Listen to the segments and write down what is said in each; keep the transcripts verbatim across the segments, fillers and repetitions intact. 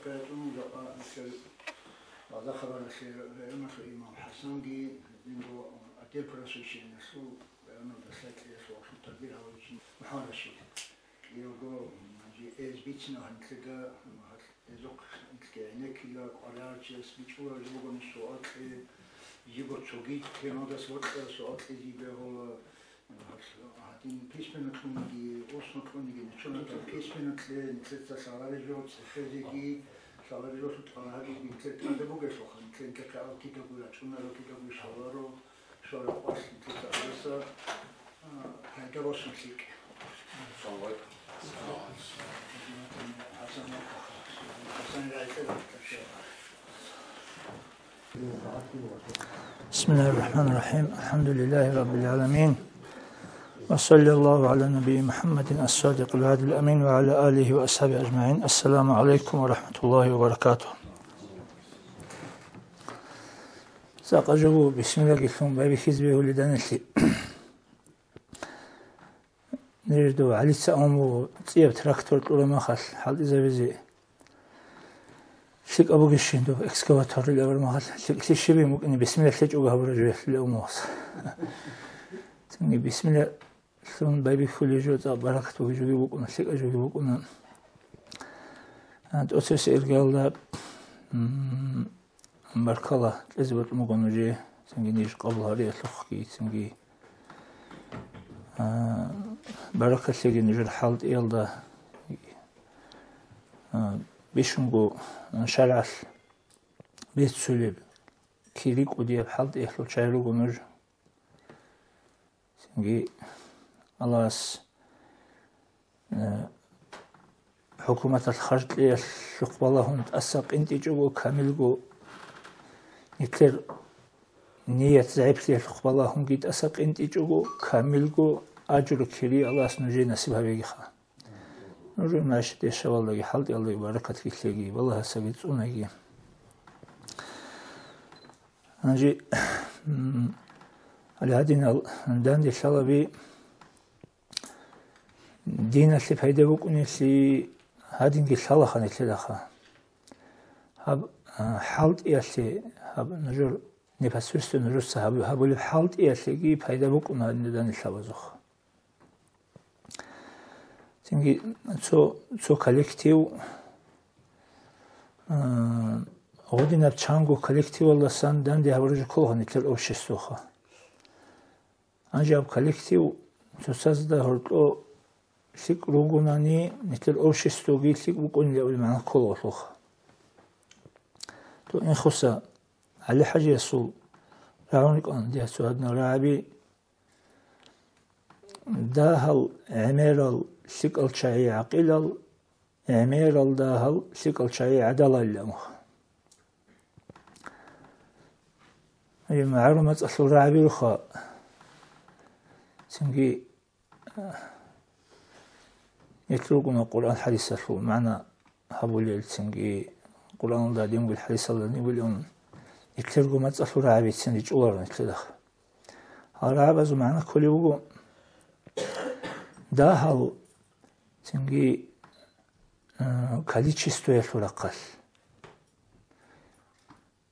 Бегьулеб жакъа нилъер База-Хабаралъе районалъул имам ХӀасанги, гьединго отдел просвещениялъул районалда лъай кьеялъул вахъун тарбия гьавурав чи МухӀаммад Рашид. Кьиялго, гьанже эз бицина гьанлъида, гьезухъ гӀенеккила, кӀварарчияс бичӀчӀулареб бугони суал кье, жибго цоги темалдаса бокьараб суал кьезе бегьула. Гьадин письменно кьуниги, устно кьуниги, нечолъи письменно кье, нилъеца лъалареб жо цӀехезеги, лъалареб жолъун тӀалаб гьабиги нилъер тӀаде бугелъулха, нилъер нилъехъе аб кидаго рачӀунаро, кидаго щваларо, щвараб къоялъ нилъеца гьадаса, а, пайда босун лъикӀ. بسم الله الرحمن الرحيم. الحمد لله رب العالمين. وصلى الله على النبي محمد الصادق الوعد الأمين وعلى آله وأصحابه أجمعين. السلام عليكم ورحمة الله وبركاته. Цакъа жо буго, бисмиллагьилъун байбихьизе бегьулеб данделъи. Нижер дов ГӀалица абун буго, цӀияб трактор кьураб мехалъ хӀалтӀизабизе лъикӀаб бугищин, доб экскаватор рилабураб мехалъ лъикӀлъи щибин букӀине бисмилла лъечӀого гьабураб жоялъулев абун буго. Цинги бисмилла лъун байбихьулеб жо цӀакъ баракат бугеб жоги букӀуна, лъикӀаб жоги букӀуна. А, тӀоцебесеб иргаялда, м, баркала кьезе бокьун буго нужее, цинги ниж къабул гьариялъухъги, цинги, а, баракат лъеги нужер хӀалтӀиялда, а, бищунго шаргӀалъ бицунеб, кири кӀудияб хӀалтӀиялъул чагӀи руго нуж. Цинги Аллагьас, э, хӀукуматалъ харж кьеялъухъ балагьун тӀаса къинтӀичӀого, камилго, нилъер ният загӀиплъиялъухъ балагьунги тӀаса къинтӀичӀого, камилго ажру кири Аллагьас нужее насиб гьабегиха. Нужер маши-дешалдаги, хӀалтӀиялдаги баракат лъеги, балагьасаги цӀунаги. Гьанже, м, гьале гьадинал данде лъалаби диналъе пайда букӀунелъи гьадинги лъалаха нилъедаха. Гьаб, а, хӀалтӀиялъе, гьаб нужер непосредственно нужеца гьаб-, гьабулеб хӀалтӀиялъеги пайда букӀуна гьадинал данде лъабазухъ. Цинги цо, цо коллектив, а, гъодинаб чанго коллективалдасан данде гьабураб жо ккола нилъер обществоха. Гьанже гьаб коллектив цоцазда гьоркьо лъикӀ ругонани, нилъер обществоги лъикӀ букӀунилан абулеб магӀна ккола гьелъухъ. То инхуса ГӀали-хӀажиясул рагӀун рикӀкӀана дие цо гьадинал рагӀаби. Дагьал гӀемерал лъикӀал чагӀи гӀакъилал, гӀемерал дагьал лъикӀал чагӀи гӀадалал амха. Гьеб магӀарул мацӀалъул рагӀаби руха. Цинги, а, нилъ ругони Къуръан хӀадисалъул магӀна гьабулел, цинги Къуръаналда гьадин бугел, хӀадисалда гьадин бугел ун, нилъерго мацӀалъул рагӀабицин ричӀчӀуларо нилъеда. Гьал рагӀабазул магӀна кколеб буго, дагьал, цинги, а, количествоялъул рахъалъ.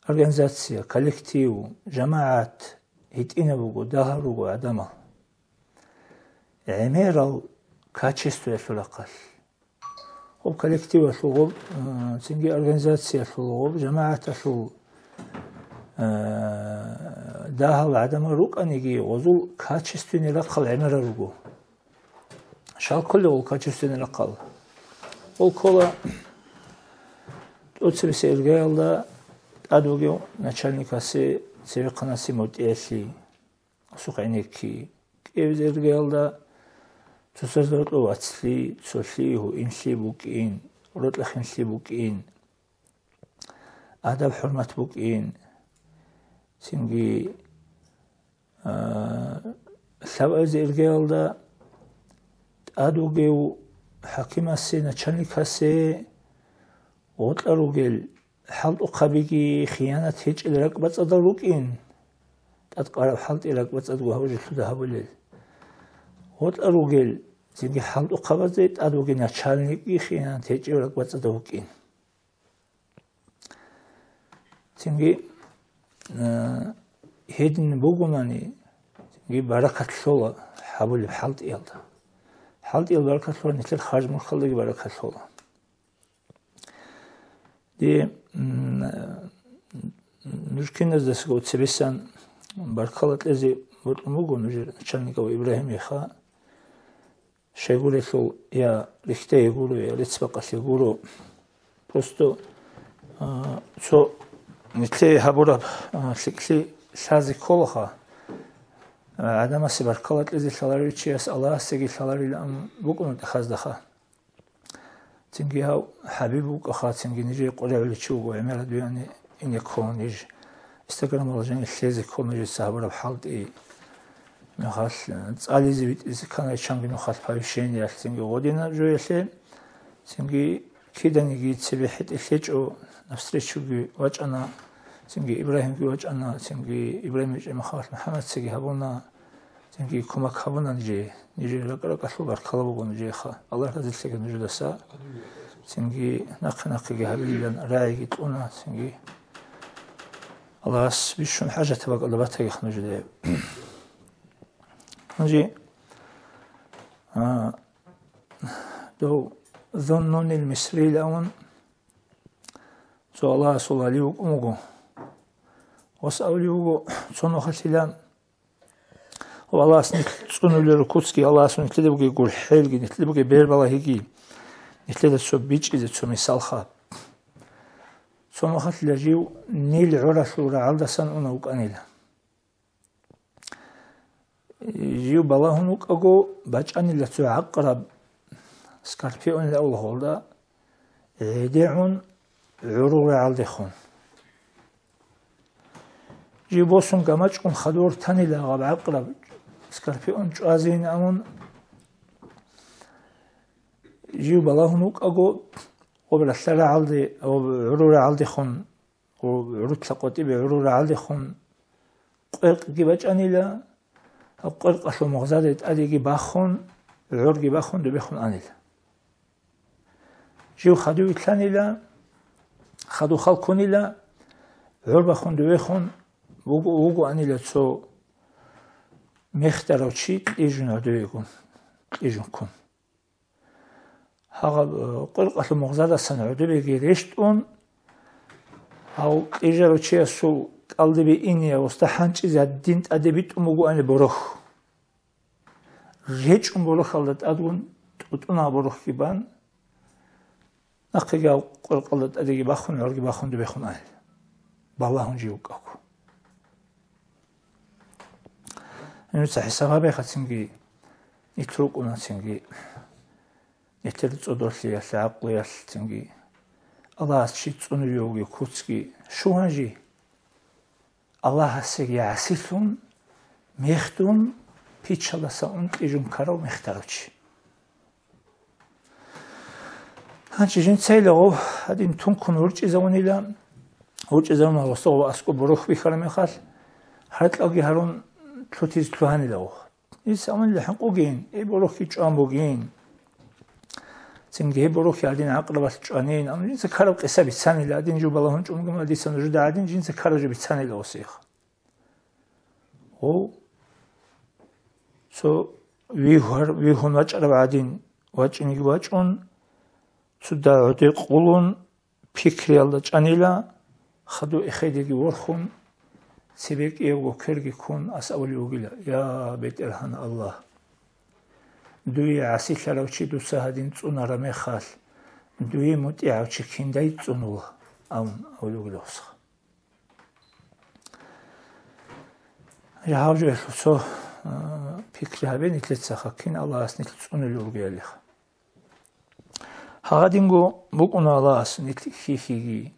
Организация, коллектив, жамагӀат гьитӀинаб буго, дагьал руго гӀадамал. ГӀемерал качествоялъул рахъалъ. Гьоб коллективалъул гъоб, э, цинги организациялъул гъоб, жамагӀаталъул, э, дагьал гӀадамал рукӀаниги, гъозул качественный рахъал гӀемерал руго. Щал кколеб гъол качественный рахъал? Гъол ккола тӀоцебесеб иргаялда тӀад вугев начальникасе, цевехъанасе мутӀигӀлъи, сухъгӀенекки. КӀиабилеб иргаялда цоцазда рокьо вацлъи, цолъи, гьуинлъи букӀин, рокьа-хинлъи букӀин, адаб-хӀурмат букӀин. Цинги, а, лъабабилеб иргаялда тӀад вугев хӀакимасе, начальникасе гъоркьа ругел хӀалтӀухъабиги хиянат гьечӀел ракӀбацӀцӀадал рукӀин, тӀадкъараб хӀалтӀи ракӀбацӀцӀадго гьаб жоялъуда гьабулел. Гъоркьа ругел цинги хӀалтӀухъабазде тӀад вугев начальникги хиянат гьечӀев ракӀбацӀцӀадав вукӀин. Цинги, э, гьедин бугунани, цинги баракат лъола гьабулеб хӀалтӀиялда. ХӀалтӀиял баракат лъола, нилъер харж-мухьалдаги баракат лъола. Дие, м, нуж киназдасаго цебесан баркала кьезе бокьун буго нужер начальникав Ибрагьимиха. Щайгурелъул я рихьдае гуро, я рецц-бакъалъе гуро. Просто, а, цо нилъее гьабураб, а, лъикӀлъи лъазе кколаха. А, гӀадамасе баркала кьезе лъаларев чияс Аллагьасеги лъаларилан букӀуна тӀахьаздаха. Цинги гьав ХӀабиб вукӀаха, цинги нижее къваригӀулев чи вуго, гӀемераб дуяни ине ккола ниж. Инстаграмалда жанир лъезе ккола нижеца гьабураб хӀалтӀи. Мехалъ, э, цӀализе витӀизе кканай чанги нухалъ повышениялъ, цинги гъодинаб жоялъе, цинги киданиги цебе хӀетӀе лъечӀо, навстречуги вачӀана, цинги Ибрагьимги вачӀана, цинги Ибрагьим гьечӀеб мехалъ МухӀаммадцаги гьабуна, цинги кумак гьабуна нижее. Нижер ракӀа-ракӀалъул баркала буго нижееха. Аллагь разилъеги нужедаса. Цинги нахъе-нахъеги гьабилилан рагӀиги кьуна, цинги Аллагьас бищун хӀажатаб бакӀалда батагиха нужеда. Гьанже, а, дов Зуннунил Мисрил авун цо Аллагьасул вали вукӀун вуго. Гъос авлив вуго, цо нухалъила Аллагьас нилъ цӀунулел рукуцги, Аллагьас нилъеда бугей гурхӀелги, нилъеда бугей бербалагьиги, нилъеда цо бичӀчӀизе цо мисалха. Цо нухалъила жив Нил гӀоралъул рагӀалдасан уна вукӀанила. Жив балагьун вукӀаго, бачӀанила цо гӀакъраб, скорпион авлахъулда, гӀедегӀун гӀурул рагӀалдехун. Жив босун гамачӀун хадур танила гъаб гӀакъраб, скорпион чӀвазейин абун, жив балагьун вукӀаго, гъоб ралъа рагӀалде, гъоб гӀурул рагӀалдехун, гъоб гӀурулъа къватӀибе гӀурул рагӀалдехун къвекъги бачӀанила, гьаб къвекъалъул мугъзаде тӀадеги бахун, гӀорги бахун, добехун анила. Жив хадув вилълъанила, хадув халкунила, гӀор бахун, добехун, вуго, вугоанила цо мехтарав чи кьижун гӀодовегун, кьижун ккун. Гьагъаб, э, къвекъалъул мугъзадасан гӀодобеги рещтӀун, гьав кьижарав чиясул кӀалдибе ине гъосда хӀанчӀизе гьадин тӀаде битӀун бугоани борохь. РечӀун борохьалда тӀадгун тӀутӀунагь борохьги бан, нахъеги гьав къвекъалда тӀадеги бахун, гӀорги бахун добехун анила. Балагьун жив вукӀаго. Нуца хӀисаб гьабеха цинги, нилъ рукӀуна цинги, нилъер цӀодорлъиялъ, гӀакълуялъ цинги. Аллагьас чи цӀунев йовги куцги щугьанжи. Аллагьасеги гӀасилъун, мехдун, пичалдаса ун кьижун ккарав мехтарав чи. Гьанчи жинцайила гъов гьадин тункун ворчӀизавунила, ворчӀизавуна гъосда гъов аскӀоб борохь бихьараб мехалъ, гьаркьалги гьарун лъутизе лъугьанила гъов. Гьес абунила хӀинкъугин, гьеб борохьги чӀван бугин. Цинги гьеб борохьги гьадин гӀакърабалъ чӀванин, амма жинца ккараб къиса бицанила, гьадин жо балагьун чӀун бугин ва дица нужеда гьадин жинца ккараб жо бицанила гъосихъ. Гъов цо вигьар-, вигьун вачӀарав гӀадин вачӀинеги вачӀун, цо дагӀоде къулун, пикриялда чӀанила, хадув эхедеги ворхун, цебе кӀиявго кверги ккун, ас абулев вугила: «Я, БетӀергьан Аллагь! Дуе гӀасилъарав чи дуца гьадин цӀунараб мехалъ, дуе мутӀигӀав чи киндай цӀунула?» – абун абулев вугила гъосха. Гьав жоялъул цо, а, пикри гьабе нилъецаха, кин Аллагьас нилъ цӀунулел ругеялиха. Гьагъадинго букӀуна Аллагьас нилъ хьихьиги,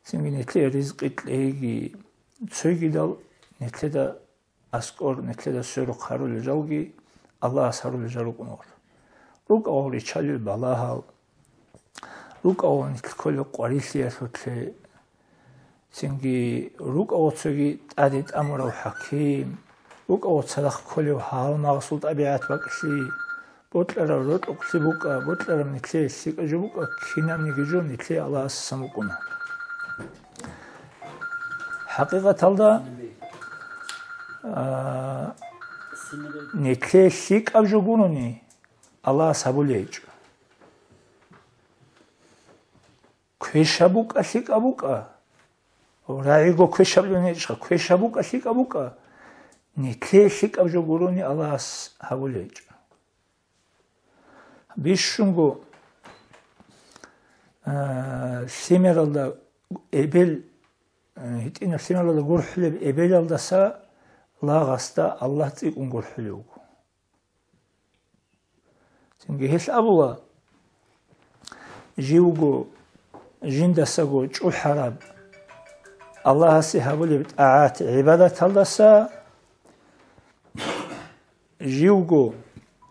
цинги нилъее ризкъи кьейги, цойгидал нилъеда аскӀор, нилъеда сверухъ гьарулел жалги Аллагьас гьарулел жал рукӀуна гъорлъ. РукӀа гъол риччалил балагьал, рукӀа гъол нилъ кколел къварилъиялъулъе, цинги рукӀа гъоцоги тӀаде тӀамурав хӀаким, рукӀа гъо цадахъ кколев гьалмагъасул тӀабигӀат бакӀлъи, бокьараб рокьукълъи букӀа, бокьараб нилъее лъикӀаб жо букӀа, кинабниги жо нилъее Аллагьасасан букӀуна. ХӀакъикъаталда, а, нилъее лъикӀаб жо гурони Аллагьас гьабулей гьечӀо. Квешаб букӀа, лъикӀаб букӀа. РагӀиго квешаб гьечӀха, квешаб букӀа, лъикӀаб букӀа. Нилъее лъикӀаб жо гурони Аллагьас гьабулей гьечӀо. Бищунго, а, лъимералда эбел, а, гьитӀинаб лъимералда гурхӀулеб эбелалдаса лагъасда Аллагь цӀикӀкӀун гурхӀулев вуго. Цинги гьелъ абула, живго жиндасаго чӀухӀараб Аллагьасе гьабулеб тӀагӀат-гӀибадаталдаса, живго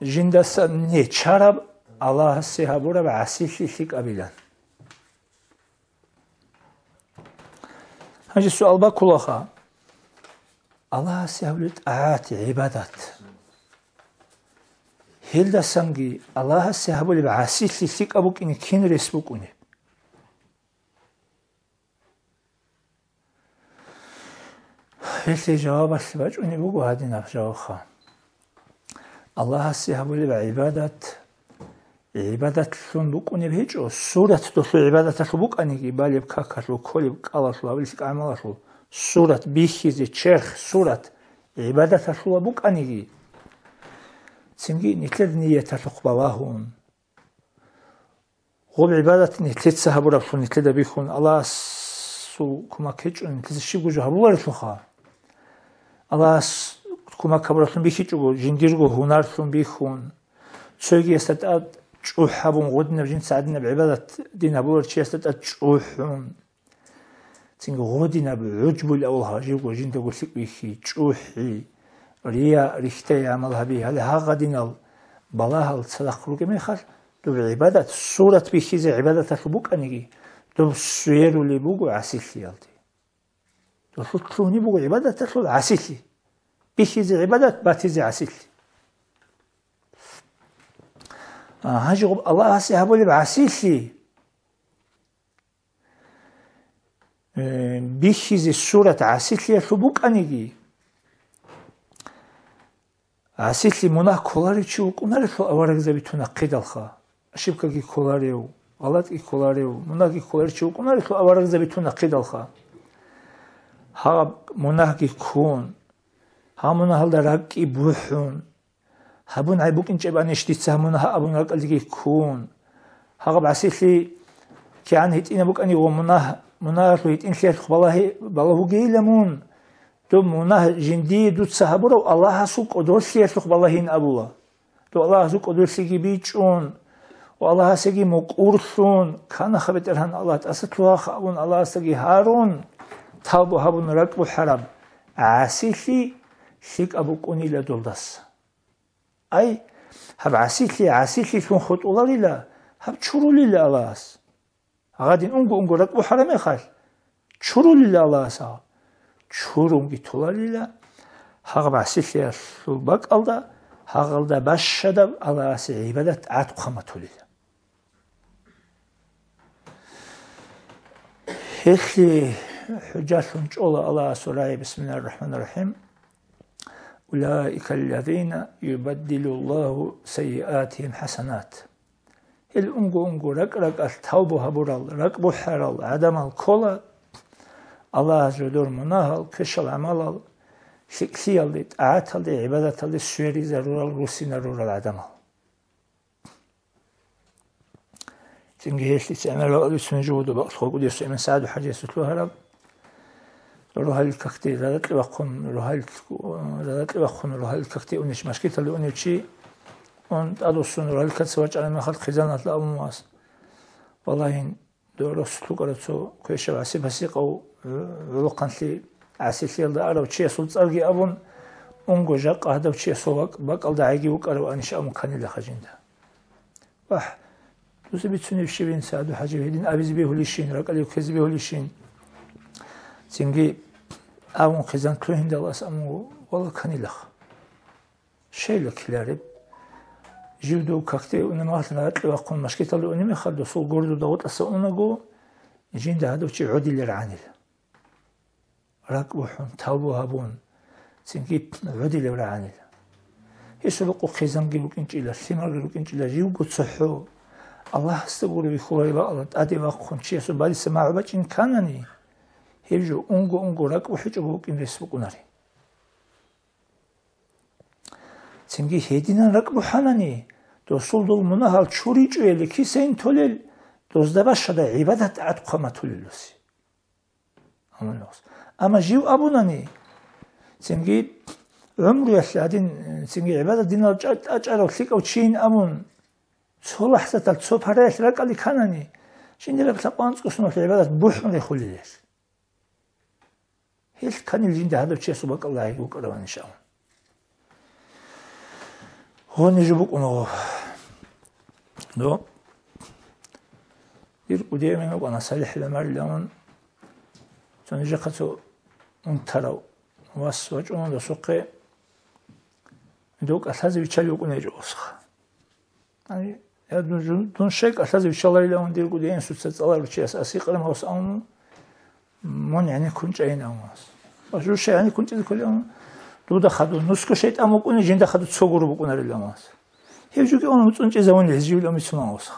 жиндаса нечараб Аллагьасе гьабураб гӀасилъи лъикӀабилан. Гьанже суал баккулаха, Аллагьасе гьабулеб тӀагӀат, гӀибадат. Гьелдасанги Аллагьасе гьабулеб гӀасилъи лъикӀаб букӀине кин рес букӀунеб? Гьелъие жавабалъе бачӀунеб буго гьадинаб жавабха. Аллагьасе гьабулеб гӀибадат, гӀибадатлъун букӀунеб гьечӀо, сурат долъул гӀибадаталъул букӀаниги, балеб какалъул, кколеб кӀалалъул, гьабилеб гӀамалалъул, сурат бихьизе, черх, сурат гӀибадаталъула букӀаниги, цинги нилъер нияталъухъ балагьун, гъоб гӀибадат нилъеца гьабураблъун нилъеда бихьун, Аллагьасул кумак гьечӀун нилъеца щибго жо гьабуларелъулха. Аллагьас кумак гьабураблъун бихьичӀого, жиндирго гьунарлъун бихьун, цогиясда тӀад чӀухӀ гьабун, гъодинаб жинца гьадинаб гӀибадат дин гьабуларев чиясда тӀад чӀухӀун, цинги гъодинаб гӀужбули авлага живго жиндаго лъикӀ бихьи, чӀухӀи, рия, рихьдей гӀамал гьаби. Гьале гьагъадинал балагьал цадахъ ругеб мехалъ, доб гӀибадат, сурат бихьизе гӀибадаталъул букӀаниги, доб сверулеб буго гӀасилъиялде. Долъул лъугьунеб буго гӀибадаталъул гӀасилъи. Бихьизе гӀибадат, батизе гӀасилъи. А, гьанже гъоб Аллагьасе гьабулеб гӀасилъи, э, бихьизе сурат гӀасилъиялъул букӀаниги, гӀасилъи мунагь кколарев чи вукӀунарелъул аварагзаби тун нахъидалха, ошибкаги кколарев, гъалатӀги кколарев, мунагьги кколарев чи вукӀунарелъул аварагзаби тун нахъидалха. Гьаб мунагьги ккун, гьаб мунагьалда ракӀги бухӀун, гьабун гӀайбукӀинчӀебанищ дица гьаб мунагь абун ракӀалдеги ккун. Гьагъаб гӀасилъи кигӀан гьитӀинаб букӀаниго мунагь, мунагьалъул гьитӀинлъиялъухъ балагьи-, балагьугейила мун. Доб мунагь жиндие дуца гьабурав Аллагьасул кӀодолъиялъухъ балагьин абула. Дов Аллагьасул кӀодолъиги бичӀчӀун, ва Аллагьасеги мукӀурлъун, канаха БетӀергьан Аллагь, тӀаса лъугьаха абун Аллагьасдаги гьарун, тавбу гьабун ракӀбухӀараб гӀасилъи лъикӀаб букӀунила долдаса. Ай, гьаб гӀасилъи гӀасилъилъун хутӀуларила, гьаб чурулила Аллагьас. Гьадин унго-унго ракӀбухӀараб мехалъ, чурулила Аллагьас гьаб. Чурунги толарила, гьагъаб гӀасилъиялъул бакӀалда, гьагъалда бащадаб Аллагьасе гӀибадат гӀадхъа матулила. Гьелъие хӀужалъун чӀола Аллагьасул рагӀи, бисмиллагьир рахӀманир рахӀим, «Улаика аллазина юбаддилуллагьу саййиатигьим хӀасанат». Гьел унго-унго ракӀ-ракӀалъ тавбу гьабурал, ракӀбухӀарал гӀадамал ккола, Аллагьас жодор мунагьал, квешал гӀамалал, лъикӀлъиялде, тӀагӀаталде, гӀибадаталде сверизарурал, руссинарурал гӀадамал. Цинги гьелъица гӀемер бакӀалде цониги жугьутӀ бакӀалъ хуркӀудесу гӀемер СагӀаду хӀажиясулъ гьараб, рогьалил какде радакье вахъун, рогьалил, радакье вахъун, рогьалил какде унев чи, машгиталде унев чи, ун тӀадвуссун рогьалил какде вачӀараб мехалъ хъизаналъ абун вас: «Валлагьин, дов росулъ вукӀарав цо квешав гӀасиб-гьасикъав, гӀу-, гӀолохъанлъи гӀасилъиялда арав чиясул цӀарги абун, унго жакъа гьадав чиясул вакӀ-, бакӀалда гӀайги вукӀарав анищ абун кканилаха жинда». Вагь, дуца бицунеб щибин, СагӀаду хӀажи, гьедин абизе бегьулищин, ракӀалде ккезе бегьулищин? Цинги абун хъизан лъугьиндал ас абун вала кканилаха. Щайила ккелареб? Жив дов какде унеб мехалъ радакье вахъун машгиталде унеб мехалъ, досул гурдуда гъутӀаса унаго, жинда гьадав чи гӀодилел гӀанила. ракӀ бухӀун, тавбу гьабун, цинги гӀодилев рагӀанила. Гьесул рокъо хъизанги рукӀинчӀила, лъималги рукӀинчӀила, живго цохӀо. Аллагьасда гуро бихьулареб бакӀалда тӀаде вахъун чиясул балиса магӀу бачӀин канани, гьеб жо унго-унго ракӀ бухӀичӀого букӀин рес букӀунари. Цинги гьединан ракӀ бухӀанани, досул дол мунагьал чуричӀояли кисайин толел, дозда бащада гӀибадат тӀагӀат хъваматулел досе. Амма нус. Амма жив абунани, цинги гӀумруялъ гьадин, цинги гӀибадат динал чӀа-, тӀачӀарав лъикӀав чийин абун, цо лахӀзатал, цо параялъ ракӀалде канани, жиндираб лъакъо анцӀго соналъ гӀибадат бухӀун рехулел гьелъ. Гьелъ кканил жинда гьадав чиясул бакӀалда гьайгу вукӀаравани шаун. Гьони жо букӀунаго. До. Дир кӀудиямен вукӀана СалихӀ Ламарилан, цо нижехъа цо унтарав вас вачӀуна досухъе, дов кӀалъазе виччалев вукӀуней гьечӀо осха. Гьанже, я, дун жун-, дун щай кӀалъазе виччаларилан дирго дигӀинсуца цӀаларав чияс асикъарам гьавс авну, мун гӀенеккун чӀайин авнас. Ва жу щай гӀенеккун чӀезе кколев авну, дуда хадув нусго шайтӀан букӀуни, жинда хадув цо гуро букӀунарилан авнас. Гьев жуги авну муцӀун чӀезавун гьез живилан мицун авнас.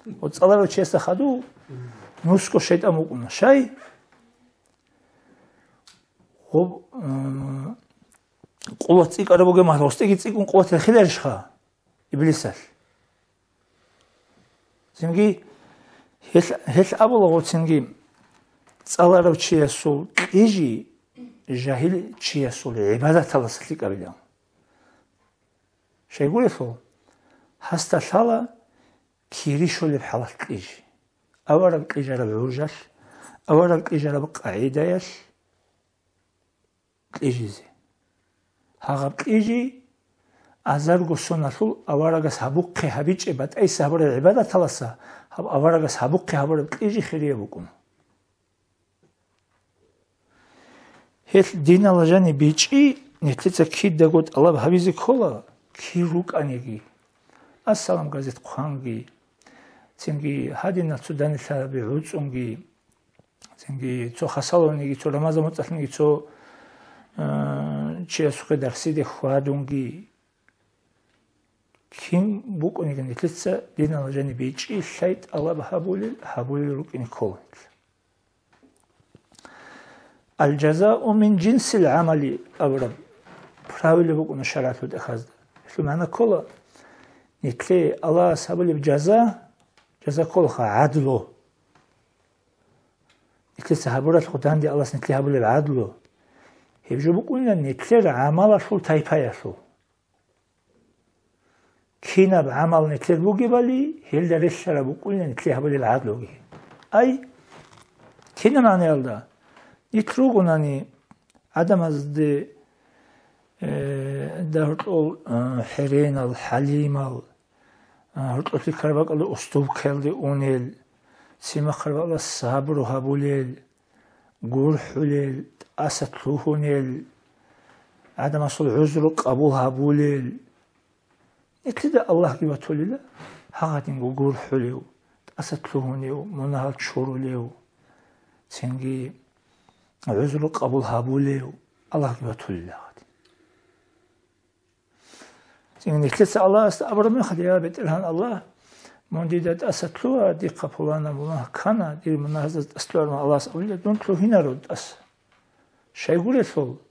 Ва цӀаларав чиясда хадув нусго шайтӀан букӀуна. Щай? Гъоб, м, къулат цӀикӀкӀараб бугеб мехалъ, гъостӀиги цӀикӀкӀун къулат рехиларищха? Иблисалъ. Цинги гьелъ, гьелъ абулаго цинги цӀаларав чиясул кьижи жагьил чиясул гӀибадаталдаса лъикӀабилан. Щайгурелъул, гьасда лъала кири щолеб хӀалалъ кьижи. Авараг кьижараб гӀужалъ, авараг кьижараб къагӀидаялъ, кьижизе. Гьагъаб кьижи азарго соналъул аварагас гьабухъе гьабичӀеб батӀайса гьабураб гӀибадаталдаса гьаб аварагас гьабухъе гьабураб кьижи хирияб букӀуна. Гьелъ диналда жаниб бичӀчӀи нилъеца кидаго тӀалаб гьабизе ккола, кир рукӀаниги, Ассалам газет хъванги, цинги гьадинал цо данделъаби гӀуцӀунги, цинги цо хасалониги, цо Рамазан моцӀалъунги, цо, э, чиясухъе дарсиде хьвадунги. Кин букӀуниган нилъеца диналда жаниб бичӀчӀи лъай тӀалаб гьабулел, гьабулел рукӀине ккола. «Аль-жазау мин жинсил гӀамали» абураб правило букӀуна шаргӀалъул тӀахьазда. Гьелъул магӀна ккола, нилъее Аллагьас гьабулеб жаза, жаза кколаха гӀадлу. Нилъеца гьабуралъухъ данде Аллагьас нилъее гьабулеб гӀадлу. Гьеб жо букӀунила нилъер гӀамалалъул тайпаялъул. Кинаб гӀамал нилъер бугебали, гьелда релълъараб букӀунила нилъее гьабулел гӀадлуги. Ай, кинаб магӀнаялда? Нилъ ругонани гӀадамазде, э, дагьоркьол, э, хӀеренал, хӀалимал, э, гьоркьолъи карбакӀалда уступкаялде унел, цимахъ карбакӀалда сабру гьабулел, гурхӀулел, тӀаса лъугьунел, гӀадамасул гӀузру къабул гьабулел. Нилъеда Аллагьги ватулила, гьагъадинго гурхӀулев, тӀаса лъугьунев, мунагьал чурулев, цинги гӀузру къабул гьабулев Аллагьги ватулила гьагъадин. Цинги нилъеца Аллагьасда абураб мехалъ: «Я БетӀергьан Аллагь, мун дида тӀаса лъугьа, дихъа пуланаб мунагь ккана, дир мунагьазда тӀаса лъугьарун Аллагьас абулеб, дун лъугьинаро тӀаса». Щайгурелъул,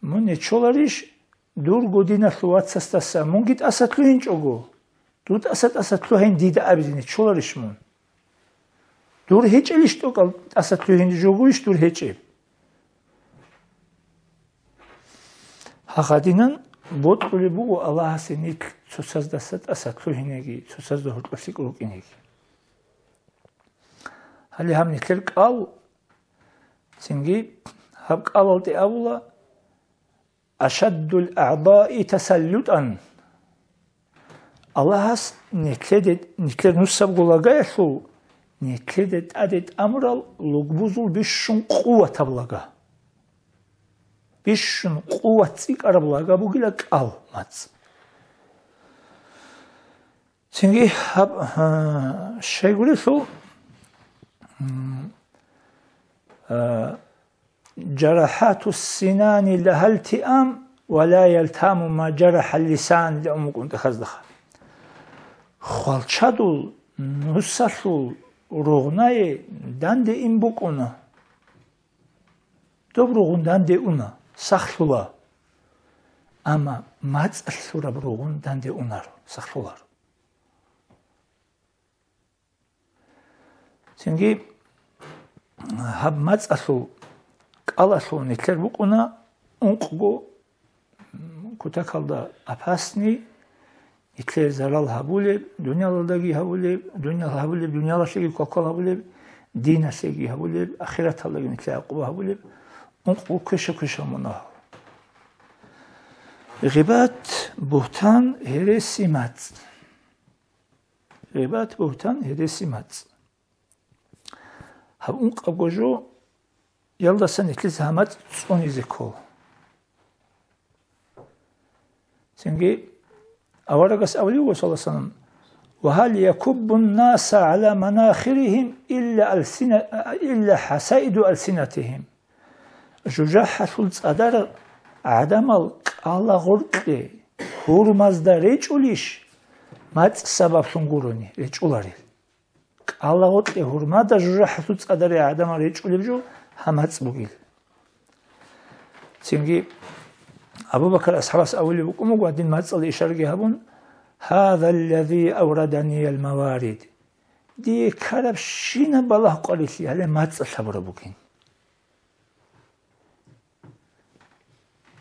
мун нечоларищ дурго диналъул вацасдаса, мунги тӀаса лъугьинчӀого, дур тӀаса-тӀаса лъугьайин дида абизе нечоларищ мун? Дур гьечӀелищ тӀокӀал тӀаса лъугьин жо гурищ дур гьечӀеб? Гьагъадинан бокьулеб буго Аллагьасе нилъ цоцаздаса тӀаса лъугьинеги, цоцазда гьоркьоб лъикӀ рукӀинеги. Гьале гьаб нилъер кӀал, цинги гьаб кӀалалде абула: «Ашаддул агӀдаи тасаллутан». Аллагьас нилъеде, нилъер нусабго лагаялъул, нилъеде тӀаде тӀамурал лугбузул бищун къуватаб лага. Бищун къуват цӀикӀкӀараб лага бугила кӀал мацӀ. Цинги гьаб, а, щайгурелъул, м, а, «Жарахатус синани лагьал тиам, ва ла ялтаму ма жарахал лисан», леун букӀун тӀахьаздаха. Хвалчадул, нусалъул ругънае данде ин букӀуна. Доб ругъун данде уна, сахлъула. Амма мацӀалъураб ругъун данде унаро, сахлъуларо. Цинги гьаб мацӀалъул кӀалалъул нилъер букӀуна ункъго кутакалда опасный, нилъер зарал гьабулеб, дуниялалдаги гьабулеб, дуниял гьабулеб, дуниялалъеги квалквал гьабулеб, диналъеги гьабулеб, ахираталдаги нилъер гӀакъуба гьабулеб, ункъго квеша-квешал мунагь. Гъибат, бугьтан, гьереси, мацӀ. Гъибат, бугьтан, гьереси, мацӀ. Гьаб ункъабго жо, ялдасан нилъеца гьаб мацӀ цӀунизе ккола. Цинги аварагас абулеб буго, саллаллагьу гӀалайгьи ва саллам: «Ва гьал якуббун наса гӀала манахиригьим илла алсина-, илла хӀасаиду алсинатигьим». ЖужахӀалъул цӀадар гӀадамал кӀалагъоркье гьурмазда речӀулищ, мацӀ сабаблъун гурони речӀуларел? КӀалагъоркье гьурмада жужахӀалъул цӀадаре гӀадамал речӀулеб жо гьаб мацӀ бугил. Цинги Абу Бакар асхӀабас абулеб букӀун буго, гьадин мацӀалде ишараги гьабун: «Гьазаллази авраданиял маварид». Дие ккарабщинаб балагь къварилъи гьале мацӀалъ гьабураб бугин.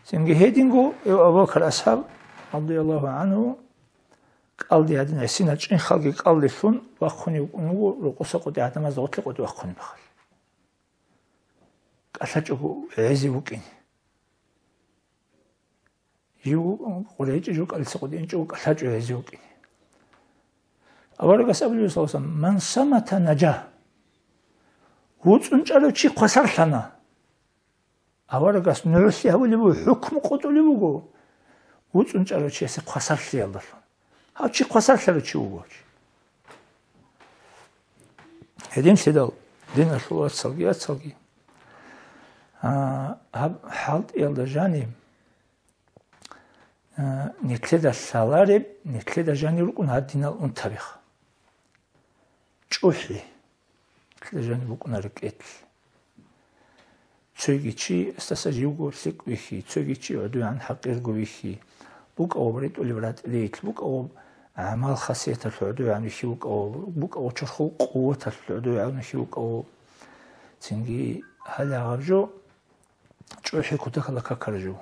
Цинги гьединго Абу Бакар асхӀаб, радияллагьу гӀангьу, кӀалди гьадин гӀисинал чӀинхалги кӀалдилъун вахъунев вукӀун вуго, рокъоса къотӀи гӀадамазда гъорлъе къотӀи вахъунеб мехалъ. КӀалъачӀого гӀезе вукӀине. Жив къурайчӀи жо кӀалдиса къотӀи инчӀого кӀалъачӀого гӀезе вукӀине. Аварагас абулеб, саллаллагьу гӀалайгьи ва саллам: «Ман самата нажа». ВуцӀцӀун чӀарав чи хвасарлъана. Аварагас нугӀлъи гьабулеб буго, хӀукму къотӀулеб буго, вуцӀцӀун чӀарав чиясе хвасарлъиялдалъун. Гьав чи хвасарлъарав чи вуго гьав чи. Гьединлъидал, диналъул вацалги, яцалги, а, гьаб хӀалтӀиялда жаниб, а, нилъеда лъалареб, нилъеда жанир рукӀун гьадинал унтабиха. ЧӀухӀи. Нилъеда жаниб букӀуна рекӀелъ. Цоги чи эсдаса живго лъикӀ вихьи, цоги чи гӀодовегӀан хӀакъирго вихьи, букӀа гъоб ретӀулеб ратӀлил, букӀа гъоб гӀамал-хасияталъ гӀодовегӀан вихьи, букӀа гъоб, букӀа гъоб чорхол къуваталъ гӀодовегӀан вихьи, букӀа гъоб. Цинги гьале гьаб жо чӀухӀи кутакалда какараб жо.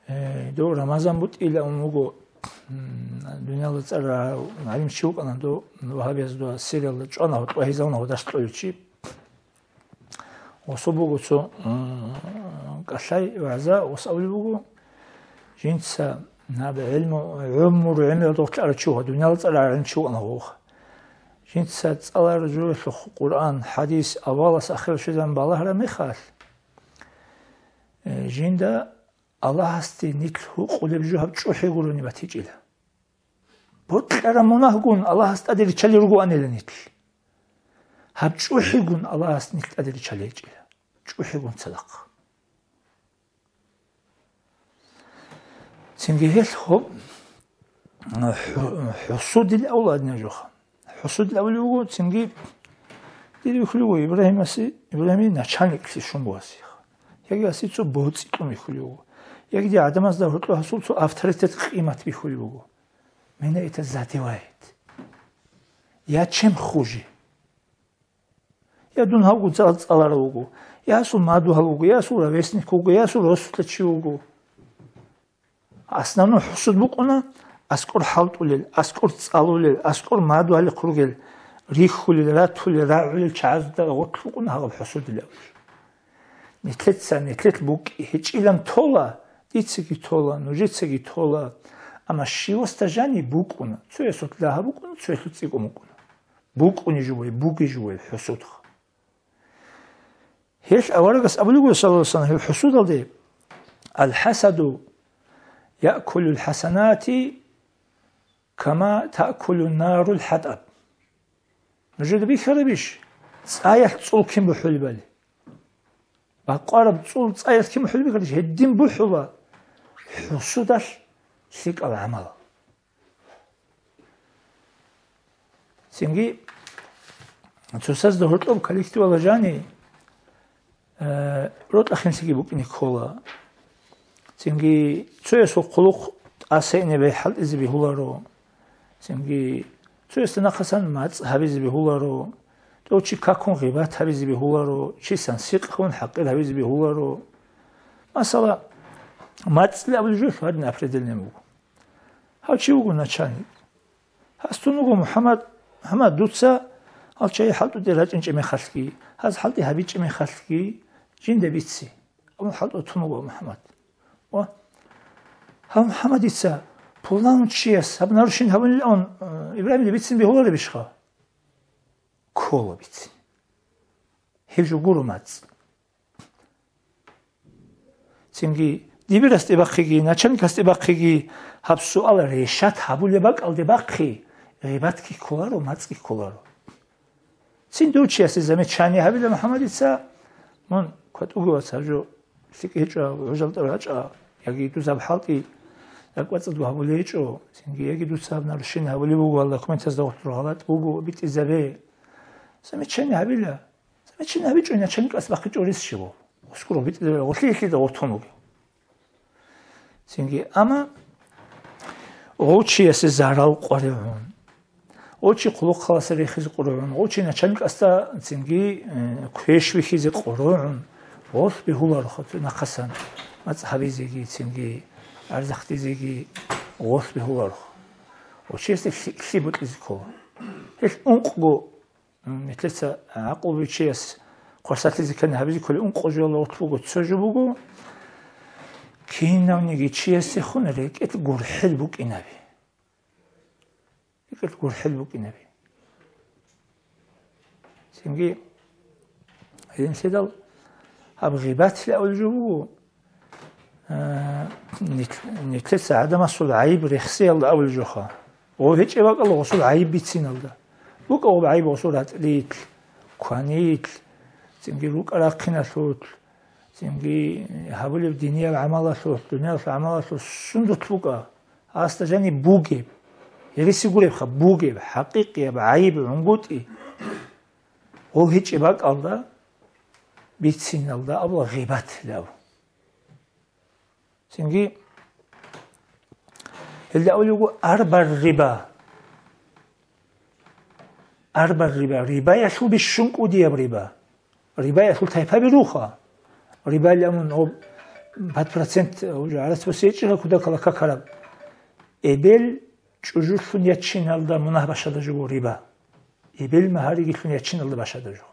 Э, дов Рамазан БутӀила ун вуго, м, дунияла цӀар гӀалим чи вукӀана, дов вагьабиязда Сириялда чӀвана, гьоркьо гьезална гьодаш кьолев чи. Гъосул буго цо, м, кӀалъай вагӀза, гъос абулеб буго, жинца наб гӀилму, гӀумру гӀемералда гъорлъ арав чи вуха, дунияла цӀар гӀалим чи вукӀана гъов. Жинца цӀалараб жоялъухъ Къуръан, хӀадис, авалас ахирал щвезабун балагьараб мехалъ, Э, жинда Аллагьасде нилъ гьукъулеб жо гьаб чӀухӀи гурони батичӀила. Бокьараб мунагьгун Аллагьас тӀаде риччалел ругоанила нилъ. Гьаб чӀухӀигун Аллагьас нилъ тӀаде риччалел гьечӀила. ЧӀухӀигун цадахъ. Цинги гьелъ гьоб, хӀу-, хӀусудил авладина жоха. ХӀусудил авлиего цинги дир вихьулего Ибрагьимасе, Ибрагьимил начальниклъи щун бугьасиха. Яги аси цо боцӀи кьун вихьулего. Яги дир гӀадамазда гьоркьо гьасул цо авторитет, къимат бихьулеб буго. Меня это задевает. Я чем хуже? Я дун гьавго цӀал-, цӀаларав вуго, я асул мадугьал вуго, я асул ровесник вуго, я асул росулъа чи вуго. Основной хӀусуд букӀуна аскӀор хӀалтӀулел, аскӀор цӀалулел, аскӀор мадугьалихъ ругел, рихьулел, ратулел, рагӀулел чагӀазда гъорлъ букӀуна гьаб хӀусудилан. Нилъеца, нилъелъ букӀи гьечӀилан тола, дицаги тола, нужецаги тола, амма щивасда жани букӀуна, цоясулъ дагьаб букӀуна, цоясулъ цӀикӀкӀун букӀуна. БукӀуни жубай, буги жубай хӀусудха. Гьелъ аварагас абулеб буго, саллаллагьу гӀалайгьи ва саллам, гьеб хӀусудалде: «Ал-хасаду яъкулул хасанати кама таъкулун нарул хӀатӀаб». Нужеда бихьарабищ? ЦӀаялъ цӀул кин бухӀулебали. Бакъвараб цӀул цӀаялъ кин бухӀулеб бихьарищ? Гьедин бухӀула хӀусудалъ лъикӀал гӀамал. Цинги цоцазда гьоркьоб коллективалда жани, э, рокьа-хинлъиги букӀине ккола. Цинги цоясул хъулухъ тӀаса ине бехӀалтӀизе бегьуларо. Цинги цоясда нахъасан мацӀ гьабизе бегьуларо. ТӀов чи какун гъибат гьабизе бегьуларо, чи сансикъун хӀакъир гьабизе бегьуларо. Масала, мацӀил абулеб жо гьадин определенный буго. Гьав чи вуго начальник. Гьас тун вуго МухӀаммад, МухӀаммад, дуца гьал чагӀи хӀалтӀуде рачӀинчӀеб мехалъги, гьаз хӀалтӀи гьабичӀеб мехалъги, жинда бици. Абун хӀалтӀу тун вуго МухӀаммад. Ва гьав МухӀаммадица пуланав чияс гьаб нарушение гьабунилан, э, Ибрагьимида бицин бегьуларебищха? Ккола бицин. Гьеб жо гуро мацӀ. Цинги дибирасде бахъиги, начальникасде бахъиги гьаб суал решать гьабулеб бакӀалде бахъи, гъибатги кколаро, мацӀги кколаро. Цин дов чиясе замечание гьабила МухӀаммадица, мун кватӀуги вац гьаб жо лъикӀ гьечӀо, гӀужалда рачӀа, яги дузаб хӀалтӀи ракӀбацӀцӀадго гьабулей гьечӀо, цинги яги дуца гьаб нарушение гьабулеб буго, гьал документазда гъоркьор гъалатӀ буго, битӀизабе. Замечание гьабила. Замечание гьабичӀо начальникас бахъичӀо рес щибо. Ускуро битӀизабе, гъолъи-гьелъида гъортун вугев. Цинги, амма гъов чиясе зарал къваригӀун, гъов чи хъулухъаласа рехизе къваригӀун, гъов чи начальникасда цинги, э, квеш вихьизе къваригӀун, гъолъ бегьуларо хатӀ нахъасан мацӀ гьабизеги, цинги арзахдизеги гъолъ бегьуларо. Гъов чиясде лъи-, лъи бутӀизе ккола. Гьелъ ункъго М, нилъеца гӀакълу бугев чияс хвасарлъизе ккани гьабизе кколеб ункъо жоялда гъоркь буго, цо жо буго, кинавниги чиясехун рекӀелъ гурхӀел букӀинаби. РекӀелъ гурхӀел букӀинаби. Цинги гьединлъидал гьаб гъибатилан абулеб жо буго, А, нил-, нилъеца гӀадамасул гӀайиб рехсеялда абулеб жоха. Гъов гьечӀеб бакӀалда гъосул гӀайиб бициналда. БукӀа гъоб гӀайиб гъосул ратӀлил, кванил, цинги рукӀа-рахъиналъул, цинги гьабулеб динияб гӀамалалъул, дуниялалъул гӀамалалъул сундулъ букӀа. Гьасда жаниб бугеб, гьереси гуребха, бугеб, хӀакъикъияб гӀайиб гӀунгутӀи. Гъов гьечӀеб бакӀалда бициналда абула гъибатилан абу. Цинги гьелда абулеб буго арбар риба. Арбар риба. Рибаялъул бищун кӀудияб риба. Рибаялъул тайпаби руха. Рибаялъун гъоб пять процент уже гӀарац босичӀила кутакалда какараб. Эбел чӀужулъун ячиналда мунагь башада жо буго риба. Эбел магьаригилъун ячиналда башада жо.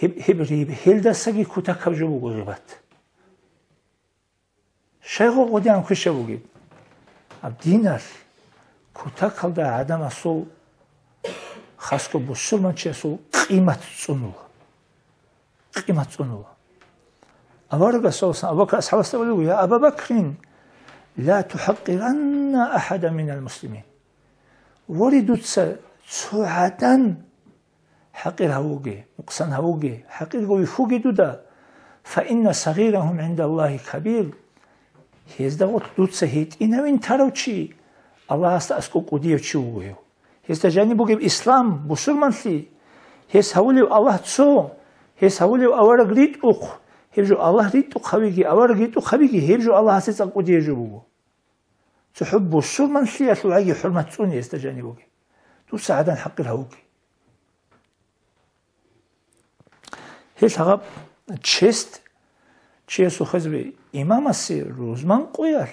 Гьеб, гьеб риб-, гьелдасаги кутакаб жо буго гъибат. Щай гъо-, гъодигӀан квешаб бугеб? Гьаб диналъ кутакалда гӀадамасул, хасго бусурманчиясул къимат цӀунула. Къимат цӀунула. Аварагас, саллаллагьу гӀалайгьи ва саллам, Абу Бакр асхӀабасда абулеб: «Я Аба Бакрин, ла тухӀакъиранна ахӀадан минал муслимин». Воре, дуца цо гӀадан хӀакъир гьавуге, нукъсан гьавуге, хӀакъирго вихьуге дуда, фа инна сагъирагьум гӀиндаллагьи кабир, гьезда гъорлъ дуца гьитӀинавин тарав чи Аллагьасда аскӀоб кӀудияв чи вуго гьев. Гьесда жаниб бугеб ислам, бусурманлъи, гьес гьавулев Аллагь цо, гьес гьавулев авараг ритӀухъ, гьеб жо Аллагь ритӀухъ гьавиги, авараг ритӀухъ гьавиги, гьеб жо Аллагьасе цӀакъ кӀудияв жо буго. ЦохӀо бусурманлъиялъул гӀаги хӀурмат цӀуни гьесда жаниб бугеб. Дуца гӀадан хӀакъир гьавуге. Гьел гьаб чест чиясул хезабе имамасе рузман къоялъ,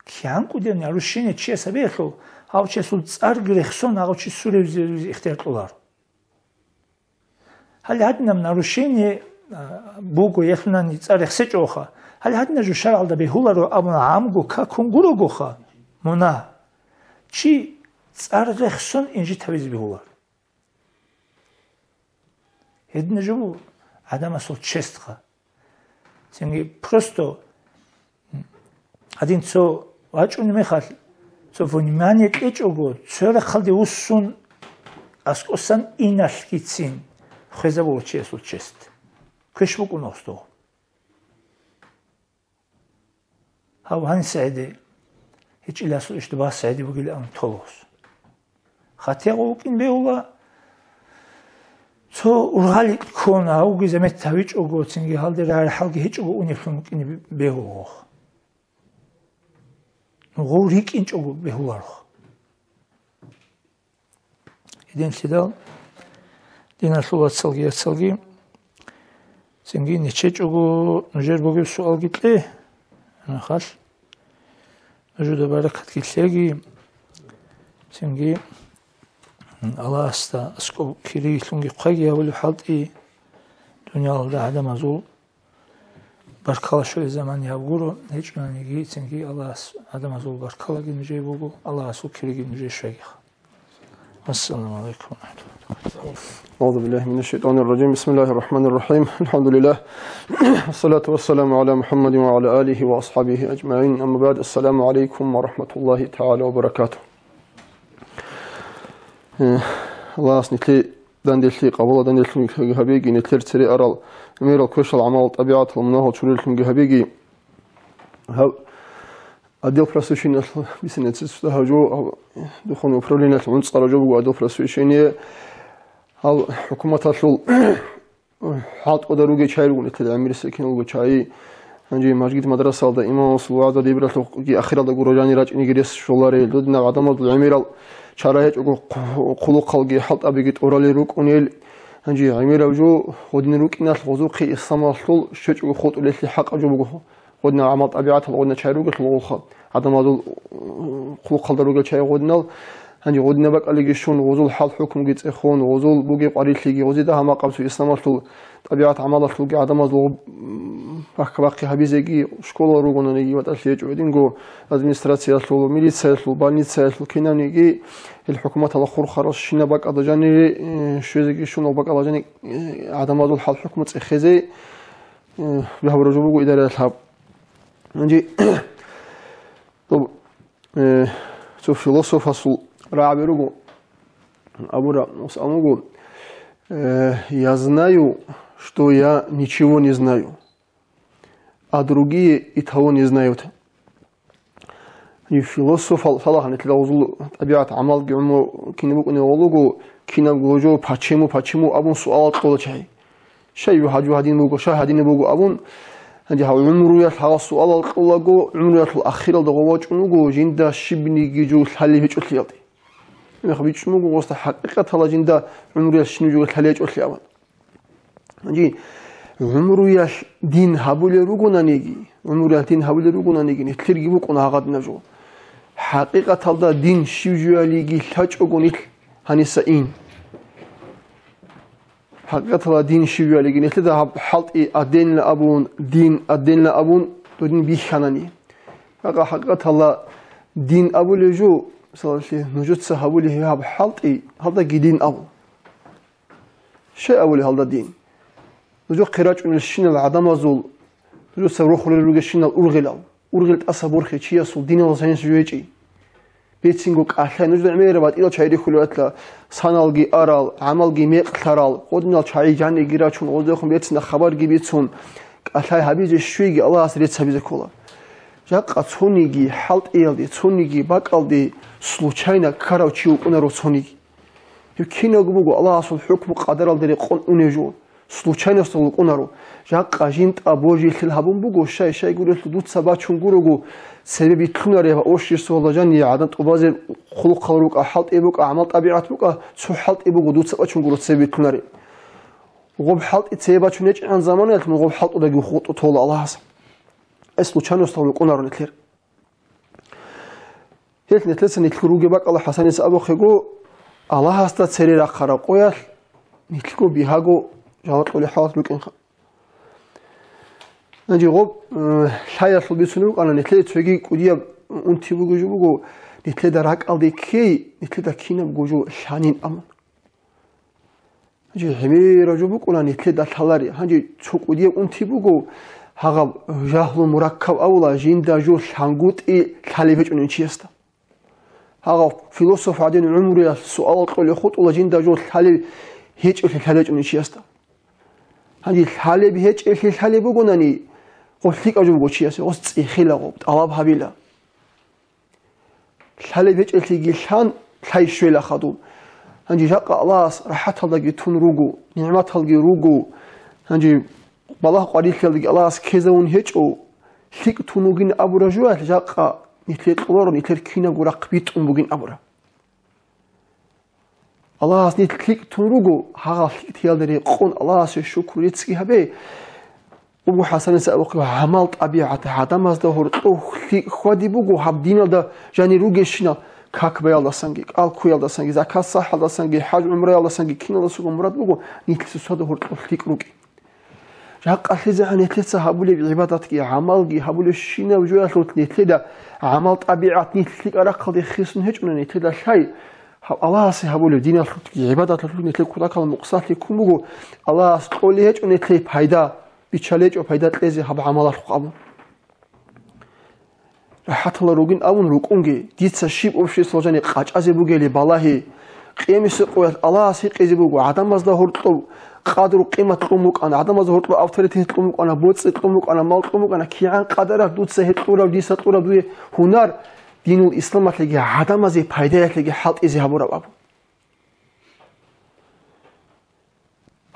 кигӀан кӀудияв нарушение чияс гьабиялъул, гьав чиясул цӀарги рехсон, гьав чи суревзе ихтияр кьоларо. Гьале гьадинаб нарушение, а, буго, ялъунани цӀар рехсечӀоха. Гьале гьадинаб жо шаргӀалда бегьуларо абун гӀамго какун гурогоха, мунагь. Чи цӀар рехсон инжит гьабизе бегьуларо. Гьединаб жо буго гӀадамасул честха. Цинги просто гьадин цо вачӀунеб мехалъ, цо внимание кьечӀого, цо рахъалде вуссун аскӀосан иналъгицин хвезабула чиясул чест. Квеш букӀун гъосда. Гьав гьаниса гӀеде, гьечӀиласул ишда бас гӀеде бугилан толос. Хатягъ вукӀин бегьула, цо ургъали ккун, гьавги замет гьавичӀого, цинги гьалде рагӀарахӀалги гьечӀого унеблъун вукӀине бегьула гъох. Гъов рикӀкӀинчӀого бегьуларох. Гьединлъидал, диналъул вацалги яцалги, цинги нечечӀого нужер бугеб суалги кье, нахал. Нужеда баракатги лъеги, цинги Аллагьасда аскӀоб кирилъунги хъвайги гьабулеб хӀалтӀи, дуниялалда гӀадамазул баркала щвей заман гьаб гуро, гьечӀониги, цинги Аллагьас гӀадамазул баркалаги нужее буго, Аллагьасул кириги нужее щвейги. Ассаламу алейкум ва рахматуллахи ва баракатугьу. أعوذ بالله من الشيطان الرجيم. بسم الله الرحمن الرحيم. الحمد لله. والصلاة والسلام على محمد وعلى آله وأصحابه أجمعين. أما بعد. السلام عليكم ورحمة الله تعالى وبركاته. Э, Аллагьас нилъе данделъи, къабула данделъунги гьабеги, нилъер цере арал, гӀемерал квешал гӀамал, тӀабигӀатал мунагьал чуреллъунги гьабеги. Гьаб отдел просвещениялъул бисинецицуда гьав жо, гьав духовный управлениялъ гӀунцӀара жо буго отдел просвещения. Гьал хӀукуматалъул хӀалтӀуда ругел чагӀи ругел, нилъер гӀемерисел киналго чагӀи. Гьанже мажгит-мадрасалда имамасул вагӀза дибиралъухъги ахиралда гуро жани рачӀинеги рес щоларел, додинаб гӀадамазул гӀемерал чара гьечӀого хъу-, хъулухъалги хӀалтӀабиги тӀуралел рукӀунел. Гьанже гӀемерав жо гъодин рукӀиналъ гъозухъе исламалъул щвечӀого хутӀулелъи хӀакъаб жо буго. Гъодинал гӀамал-тӀабигӀатал гъодинал чагӀи ругелъул гъолха, гӀадамазул, э, хъулухъалда ругел чагӀи гъодинал, гьанже гъодинаб бакӀалиги щун, гъозул хӀал-хӀукмуги цӀехун, гъозул бугеб къварилъиги, гъозида гьамакъабцу исламалъул тӀабигӀат-гӀамалалъулги гӀадамазул гъоб-, м, бахъа-бахъи гьабизеги, школа ругонаниги, ватӀалъи гьечӀо гьединго администрациялъул, милициялъул, больницаялъул кинабниги, гьел хӀукуматалда хурхарал щинаб бакӀалда жанире, э, щвезеги щун, гьаб бакӀалда жани, э, гӀадамазул хӀал-хӀукму цӀехезе, э, бигьа буро жо буго идараялъ гьаб. Гьанже, доб-, э, цо философасул рагӀаби руго, абура, ус амуго, э, «Я знаю, что я ничего не знаю, а другие и того не знают». Гьанив философал лъалаха нилъер гъозул тӀабигӀат, гӀамалги гӀумру кин букӀунев гъолуго, кинабго жо «почему, почему» абун суалал кьола чагӀи. Щай гьав гьадин буго, щай гьадин буго абун, гьанже гьав гӀумруялъ гьал суалал кьолаго, гӀумруялъул ахиралда гъов вачӀун вуго, жинда щибниги жо лъалеб гьечӀолъиялде. Гьебмехалъ бичӀчӀун буго гъосда хӀакъикъаталда жинда гӀумруялъ щибниги жо лъалеб гьечӀолъи абун. Гьанже гӀумруялъ дин гьабулел ругонаниги, гӀумруялъ дин гьабулел ругонаниги, нилъерги букӀуна гьагъадинаб жо. ХӀакъикъаталда дин щиб жоялиги лъачӀого нилъ гьаниса ин. ХӀакъикъаталда дин щиб жоялиги, нилъеда гьаб хӀалтӀи отдельно абун, дин отдельно абун, додин бихьанани. Бакъа хӀакъикъаталда дин абулев жо, мисалалъе, нужеца гьабулев гьеб гьаб хӀалтӀи, гьалдаги дин абу. Щай абулеб гьалда дин? Нужехъе рачӀунелщинал гӀадамазул, нужеца рохулел ругелщинал ургъелал, ургъел тӀаса борхе чиясул диналъул гьанже жо гьечӀи. Бецинго кӀалъай, нужеда гӀемераб батӀиял чагӀи рихьулев ватла, саналги арал, гӀамалги мекълъарал, гъодинал чагӀи жаниги рачун, гъоздехун берцинаб хабарги бицун, кӀалъай гьабизе щвейги Аллагьас рецц гьабизе ккола. Жакъа цониги хӀалтӀиялде, цониги бакӀалде случайно ккарав чи вукӀунаро цониги. Гьеб киналго буго Аллагьасул хӀукму-къадаралде рекъон унев жо, случайностал вукӀунаро. Жакъа жинда божилъел гьабун буго, щай-щай гурелъул дуца бачун гурого, цебе битлъунареб ва обществоялда жанире гӀадан тӀубазе хъулухъал рукӀа, хӀалтӀи букӀа, гӀамал-тӀабигӀат букӀа, цо хӀалтӀи буго дуца бачун гуро цебе битлъунареб. Гъоб хӀалтӀи цебе бачун гьечӀегӀан заманаялъ гъоб хӀалтӀудаги хутӀу тола Аллагьас. Гьеб случайностал вукӀунаро нилъер. Гьелъ нилъеца нилъго ругеб бакӀалда ХӀасаница абухъего, Аллагьасда цере рахъараб къоялъ нилъго бигьаго жаваб кьолеб хӀалат рукӀинха. Гьанже гъоб, э, лъаялъул бицунеб букӀана, нилъее цоги кӀудияб унти бугеб жо буго, нилъеда ракӀалде ккей, нилъеда кинабго жо лъанин абун. Гьанже гӀемераб жо букӀуна нилъеда лъалареб. Гьанже цо кӀудияб унти буго, гьагъаб жагьлу мураккаб абула, жинда жо лъангутӀи лъалеб гьечӀунев чиясда. Гьагъаб философ гӀадин гӀумруялъ суалал кьолеб хутӀула, жинда жо лъалеб гьечӀолъи лъалеб гьечӀунев чиясда. Гьанже лъалеб гьечӀелъи лъалеб бугонани, гъо лъикӀав жо буго чиясе, гъос цӀихилаго, тӀалаб гьабила. Лъалеб гьечӀелъиги лъан, лъай щвела хадуб. Гьанже жакъа Аллагьас рахӀаталдаги тун руго, нигӀматалги руго. Гьанже балагь-къварилъиялдаги Аллагьас ккезавун гьечӀо, лъикӀ тун вугин абураб жоялъ жакъа нилъее кьоларо, нилъер кинабго рахъ битӀун бугин абураб. Аллагьас нилъ лъикӀ тун руго, гьагъал лъикӀлъиялда рекъон Аллагьасе шукру реццги гьабе. Абу ХӀасаница абухъе, гӀамал-тӀабигӀат гӀадамазда гьоркьов лъикӀ хьвади буго, гьаб диналда жанир ругелщинал, как баялдасанги, кӀал ккуялдасанги, закат-сахӀалдасанги, хӀаж-гӀумраялдасанги киналдасаго мурад буго, нилъ цоцазда гьоркьов лъикӀ рукӀин. Жакъа лъезегӀан нилъеца гьабулеб гӀибадатги, гӀамалги, гьабулеб щинаб жоялъулъ нилъеда гӀамал-тӀабигӀат нилъ лъикӀаб рахъалде хисун гьечӀони нилъеда лъай, гьаб Аллагьасе гьабулеб диналъулъги гӀибадаталъулъ нилъер кутакалда мукъсалъи ккун буго, Аллагьас кьолей гьечӀо нилъее пайда, биччалей гьечӀо пайда кьезе гьаб гӀамалалъухъ абун. РахӀаталда ругин абун рукӀунги, дица щиб обществоялда жаниб къачӀазе бугели балагье. Къиямасеб къоялъ Аллагьас гьикъизе буго, гӀадамазда гьоркьоб къадру-къимат кьун букӀана, гӀадамазда гьоркьоб авторитет кьун букӀана, боцӀи кьун букӀана, мал кьун букӀана, кигӀан къадаралъ дуца гьеб кьураб, дица кьураб дуе гьунар динул исламалъеги гӀадамазе пайдаялъеги хӀалтӀизе гьабураб абун.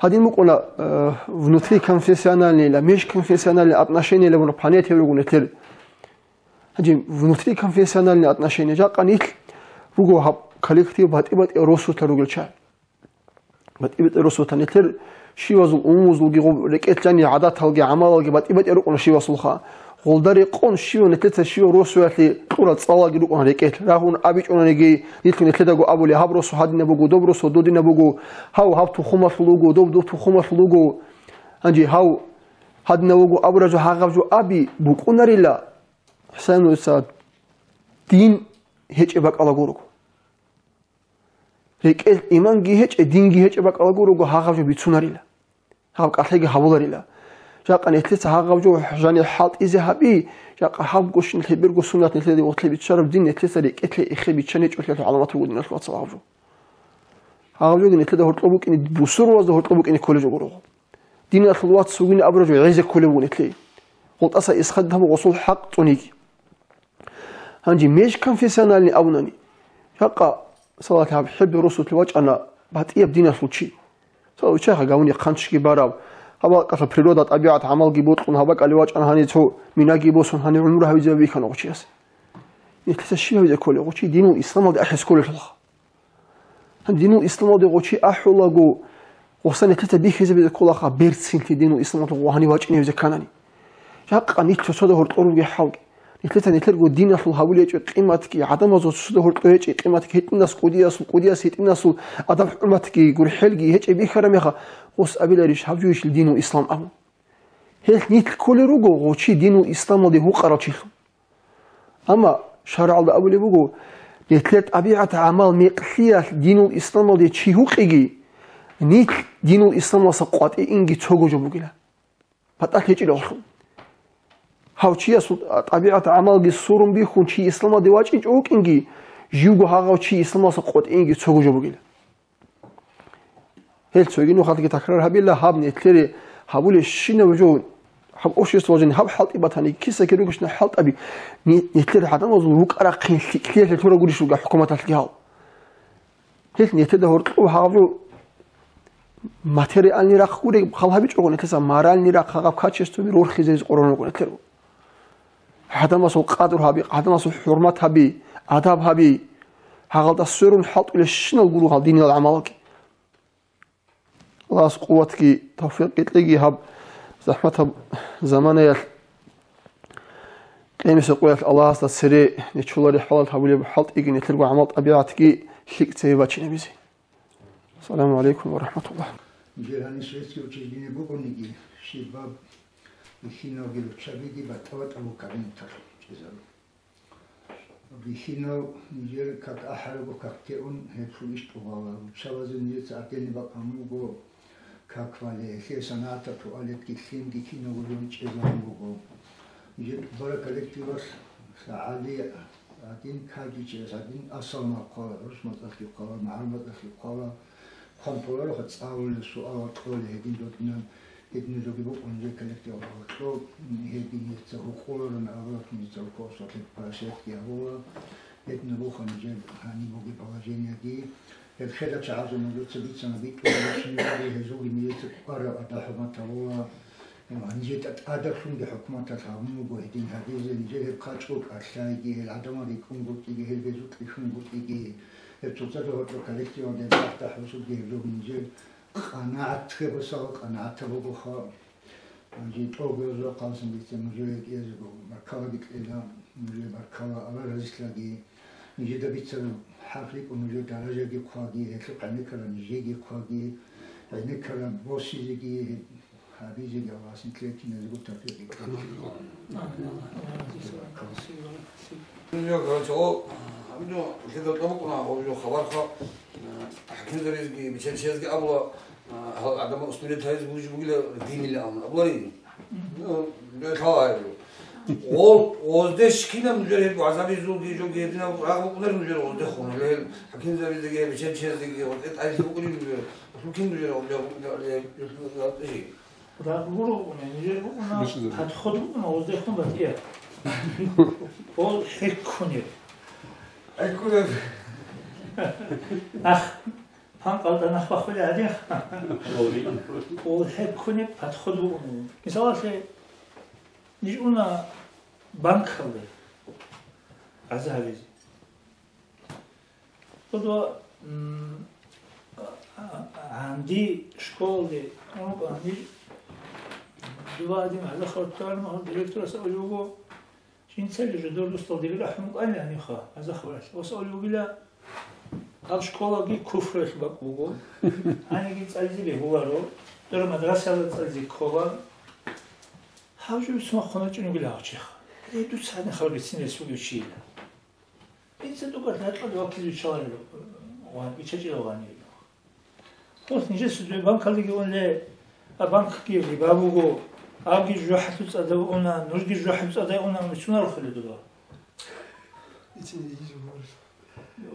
Гьадин букӀуна, э, внутриконфессиональныйила, межконфессиональный отношениела абуна понятие руго нилъер. Гьанже внутриконфессиональный отношения, жакъа нилъ руго гьаб коллектив батӀи-батӀи росулъа ругел чагӀи. БатӀи-батӀи росулъа нилъер щивазул умумузулги гъоб рекӀелъ жанир гӀадаталги гӀамалалги батӀи-батӀи рукӀуна щивасулха. Гъолда рекъон щивав нилъеца щивав росуялъе кьурал цӀалалги рукӀуна рекӀелъ. Рагьун абичӀонаниги, нилъго нилъедаго абулеб, гьаб росу гьадинаб буго, доб росу додинаб буго, гьав гьаб тухумалъул вуго, доб доб тухумалъул вуго. Гьанже гьав гьадинав вуго абураб жо, гьагъаб жо аби букӀунарила, ХӀусайновица, дин гьечӀеб бакӀалда гуро. РекӀел иманги гьечӀеб, динги гьечӀеб бакӀалда гурого гьагъаб жо бицунарила. Гьаб кӀалъайги гьабуларила. Жакъа нилъеца гьагъаб жо жанир хӀалтӀизе гьаби, жакъа гьаб гощин лъеберго суннат нилъеде вохтлъи биччараб дин нилъеца рекӀелъе эхе биччаничӀолъиялъул гӀаламатал буго диналъул вацал гьаб жо. Гьагъаб жоги нилъеда гьоркьоб букӀине, бусурбабазда гьоркьоб букӀине кколеб жо гурого. Диналъул вац вугин абураб жо гӀезе кколеб буго нилъее. ГъултӀаса исхадаб гъосул хӀакъ цӀуниги. Гьанже межконфессиональный абунани, жакъа, салат гьаб хӀеб росулъе вачӀана батӀияб диналъул чи. Салат виччаха гавни хъанчги бараб, гьаб бакӀалъа природа, тӀабигӀат, гӀамалги бокьун, гьаб бакӀалде вачӀана гьанив цо минаги босун, гьанив гӀумру гьабизе бихьана гъов чияс. Нилъеца щиб гьабизе кколеб, гъов чи динул исламалде ахӀизе кколелъулха. Гьанже динул исламалде гъов чи ахӀулаго, гъоса нилъеца бихьизабизе кколаха берцинлъи динул исламалъул гъов гьанив вачӀине гьевзе кканани. Жакъа нилъ цоцазда гьоркьор ругел хӀалги, нилъеца нилъерго диналъул гьабулеб гьечӀеб къиматги, гӀадамазул цоцазда гьоркьор гьечӀеб къиматги, гьитӀинас кӀудиясул, кӀудияс гьитӀинасул адаб-хӀурматги, гурхӀелги гьечӀеб бихьараб мехалъ, гъос абиларищ гьаб жойищ динул ислам абун? Гьелъ нилъ кколел руго гъов чи динул исламалде гьукъарав чилъун. Амма шаргӀалда абулеб буго, нилъер тӀабигӀат-гӀамал мекълъиялъ динул исламалде чи гьукъиги, нилъ динул исламалдаса къватӀи инги цого жо бугила. БатӀалъи гьечӀелъулха. Гьав чиясул тӀабигӀат-гӀамалги сурун бихьун чи исламалде вачӀинчӀо вукӀинги, живго гьагъав чи исламалдаса къватӀи инги цого жо бугила. Гьел цоги нухалъги такрар гьабила, гьаб нилъере гьабулебщинаб жо, гьаб обществоялъе гьаб хӀалтӀи батани, киса-кире ругищина хӀалтӀаби, ни-, нилъер гӀадамазул рукӀа-рахъин лъикӀлъиялъе лъураб гурищ ругел хӀукуматалъги гьал. Гьел нилъеда гьоркьоб гьаб жо материальный рахъ гуреб хал гьабичӀого, нилъеца моральный рахъ гьаб качествоби рорхизе рес къорон руго нилъерго. ГӀадамасул къадру гьаби, гӀадамасул хӀурмат гьаби, адаб гьаби. Гьагъалда сверун хӀалтӀулебщинал гуро гьал диниял гӀамалги. Аллагьас къуватги тавфикъги кьеги гьаб захӀматаб заманаялъ, къиямасеб къоялъ Аллагьасда цере нечолари хӀалал гьабулеб хӀалтӀиги, нилъерго гӀамал-тӀабигӀатги лъикӀ цеве бачинабизе. Ассаламу гӀалайкум ва рахӀматуллагь. Нижер гьанир светский учреждение бугониги, щибаб бихьиналги руччабиги батӀа-батӀа буго кабинеталъ чӀезарун. Бихьинав нижер как ахӀарабго как теун гьеб лъугьинчӀо гьала. Руччабазе нижеца отдельный бакӀ гьабун буго как вале, гьелъие санагӀатаб туалетги лъимги кинабго жо чӀезарун буго. Нижер тӀубараб коллективалъ СагӀали гьадин кагичияс гьадин асал махъала, рус мацӀалъги хъала, магӀарул мацӀалъги хъала, хъван толароха цӀалулел суалал кьолел гьедин додинан, Гьединабги букӀун жо коллектив гьоркьоб, гьединеца гьукъуларун абураб, гьединеца гьукъуларун площадки абула, гьединаб буха нижер гьаниб бугеб положениеги. Гьеб хириял чагӀазул нужеца бицана битӀун бицунебали, гьезулги нижеца кӀвараб адаб-хӀурмат гьабула. Ва нижер тӀа-, тӀадалъунги хӀукуматалъ гьабун буго гьедин гьабизе, нижер гьеб хъачӀул кӀалъайги, гьел гӀадамал рикӀкӀунгутӀиги, гьел гьезул кьижунгутӀиги, гьеб цоцазда гьоркьоб коллективалда дагь-дагь бусурги гьеб жо нижер КъанагӀат, гьеб босала къанагӀатаб бугоха. Гьанже тӀогоязда хъаласан дица нужее кӀиязего баркалаги кьела, нужее баркала Аллагь разилъаги. Нижеда бицараб хӀакъ рикӀкӀун нужее даражаги хъваги, гьелъухъ гӀенеккараб нижеги хъваги, гӀенеккараб босизеги, гьабизеги Аллагьас нилъее киназего тавфикъ кьеги. Жо, короче, о, гьаб жо лъидал тӀамукъна, гьаб жо хабарха, э, хӀакимзабизги, бичасчиязги абула, э, гьал гӀадамал усмунел тарез буж бугила динила аман. Абулари? Ну, жо лъала гьаб жо. Ол, оздеш кинаб нужер гьеб гӀазабизулги, жоги гьединаб рагъ букӀунар нужер оздехун. Гьел хӀакимзабизги, бичасчиязги, оздехун букӀунар нужер. Лъукин нужер оздехун. Рагъ гуро букӀуна, нижер букӀуна, подход букӀуна, оздехун батӀияб. Ол хӀеккунеб. ХӀеккунеб. Ах, панкъалда нах бахулеб гьадин. Ол хӀеккунеб подход букӀуна. Мисалалъе, ниж уна банкалде гӀаза гьабизе. Гьудо, м, а, а, гьанди школалде, гьанди дуба гьадин гьалахъа ватарна, гьанди директорас абулеб буго, жинцали жодор дусдал дибира хӀумукӀани гьаниха, гьазахъ варалъ. Ос абулеб бугила, гьаб школаги куфруялъ бакӀ буго, гьаниги цӀализе бегьуларо, дора мадрасала цӀализе ккола. Гьав жо бицун вахъун вачӀунеб бугила гьав чихъ. Гье, дуца гьадин хабар бицин рес бугев чийила. Инса тӀокӀалъ гьакъалде ваккизе виччаларила, ва бичачӀила ванила. Хос нижеса дуе банкалдеги унле, а банкги риба буго, абги жужахӀалъув цӀадав уна, нужги жужахӀалъув цӀадай уна, мицунарухъе дуба. Ицин иги жо гьориш.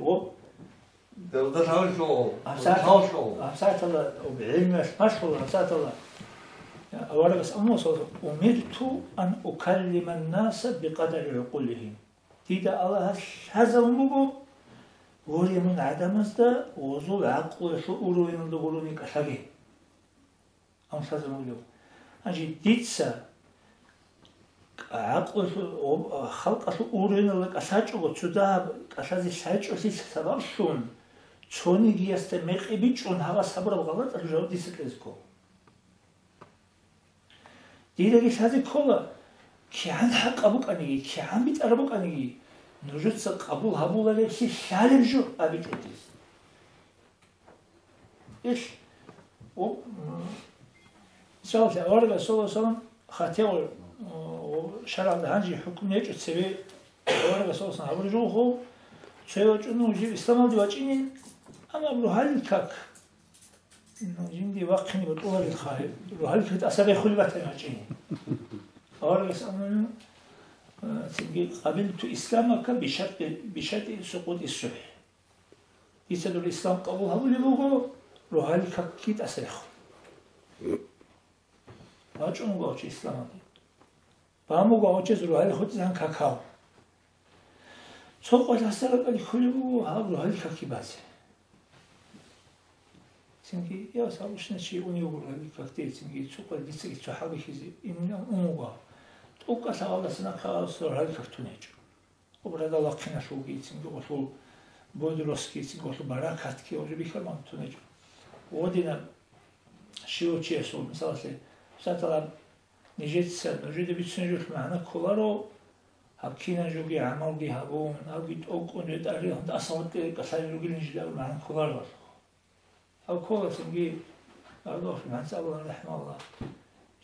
О, Далда лъалъо, амсат-, лъалъо. Амсатала, об гӀилмуялъ машгьула, амсатала. Аварагас амма, саллаллагьу гӀалайгьи ва саллам, «Умирту ан укаллиман наса бикъадари гӀукъулигьим». Дида Аллагьас лъазабун буго, гьоркьоб гӀадамазда гъозул гӀакълуялъул уровеналда гурони кӀалъаге. Амма лъазабун буго. Гьанже дица гӀакълуялъул, халкъалъул уровеналда кӀалъачӀого, цо дагьаб кӀалъазе лъачӀолъи сабаблъун, цонигиясда мекъи бичӀчӀун гьабас гьабураб гъалатӀалъул жаваб дица кьезе ккола. Дидаги лъазе ккола, кигӀан хӀакъаб букӀаниги, кигӀан битӀараб букӀаниги, нужеца къабул гьабулареблъи лъалеб жо абичӀони. Ил, о, м, мисалалъе, аварагас, саллаллагьу гӀалайгьи ва саллам, хатигъур, о, шаргӀалда гьанже хӀукму гьечӀо цебе, аварагас, саллаллагьу гӀалайгьи ва саллам, гьабураб жо буго, цо вачӀуна жив исламалде вачӀине, амма абураб гьалил как. Ну, жинди вахъине батӀуларелха, рогьалил как тӀаса рехулеб батани вачӀине. Аварагас абуна, э, цинги, «Къабилту исламака бишартӀи, бишартӀи сукъутӀи сухӀ». Дица дур ислам къабул гьабулеб буго, рогьалил какги тӀаса рехун. ВачӀун вуго гьав чи исламалде. Бан буго гьав чияс рогьалил хутӀизегӀан какал. Цо къоялъ гьасда ракӀалде кколеб буго гьаб рогьалил какги базе. Цинги, я, гьаб рушна чи унев вуго рогьалил какде, цинги цо къоялъ дицаги цо хӀалбихьизе ин-, ун вуго. ТӀокӀалъ гьалдаса нахъа гьас рогьалил как тун гьечӀо. Обрада вахъиналъулги, цинги гъолъул бодростги, цинги гъолъул баракатги, гъолъул бихьарман тун гьечӀо. Гъодинаб щивав чиясул, мисалалъе, сатала нижеца, нужеда бицунеб жо магӀна кколаро, гьаб кинаб жоги гӀамалги гьабун, гьабги тӀокӀун ретӀарихъ, асфальтги кӀалъалел ругел нижеда абун магӀна кколаро. Гьаб ккола цинги, Аллагьас магӀна абулеб, рахӀмалла,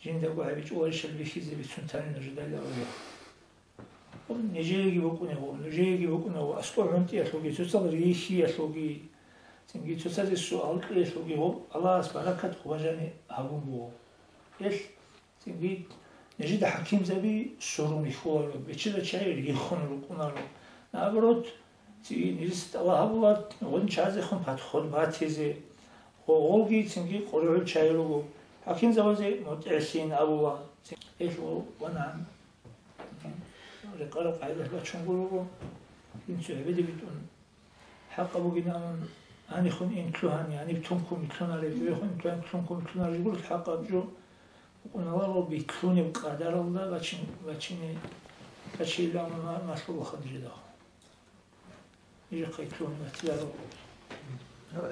жиндаго гьабичӀо ва ишал бихьизе бицун тани нужеда абулеб. Нижееги букӀунеб, нужееги букӀунеб, аскӀоб гӀунтӀиялъулги, цоцал рихьиялъулги, цинги цоцазе суал кьеялъулги, гьоб Аллагьас баракат хъубажани гьабун буго. Ил, цинги, нижеда хӀакимзаби сурун рихьуларо, бечедал чагӀи рихьун рукӀунаро. Наоборот, ци-, нижеца тӀалаб гьабула, гъодин чагӀазехун подход батизе. Гъо-, гъолги цинги къоригӀел чагӀи руго. ХӀакимзабазе мутӀигӀлъин абула. Гьелъ ванагӀан рекъараб къагӀида бачун гуро, гьинцу гӀебеде битӀун. ХӀакъаб бугин абун, гьанихун ин лъугьани, гьаниб тункун лъунареб, жугьехун ин лъугьани, тункун лъунареб жо, хӀакъаб жо букӀуналаро битлъунеб къадаралда бачин, бачине, бачейилан ма-, малъула хадижидахъ. Нижехъе лъугьун батиларо.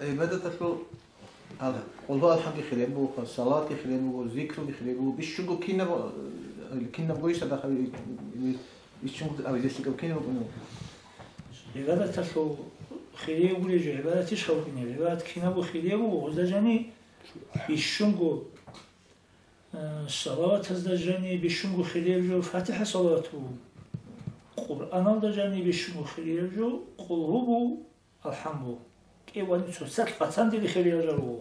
ГӀибадаталъул, а, къулгьу алхӀамги хирияб буго, салаватги хирияб буго, зикруги хирияб буго, бищунго кинаб, э, кинаб гойса дахъал, э, э, бищунго, а, гьесикаб кинаб букӀунеб? ГӀибадаталъул хирияб бугеб жо, гӀибадат иш халкъине, гӀибадат кинабго хирияб буго, гъозда жани бищунго, э, салаватазда жани бищунго хирияб жо ФатихӀа салават буго. Къуръаналда жани бищунго хирияб жо къулгьу буго. АлхӀамду. КӀиявани цоцалъ къацандили хирияб жо руго.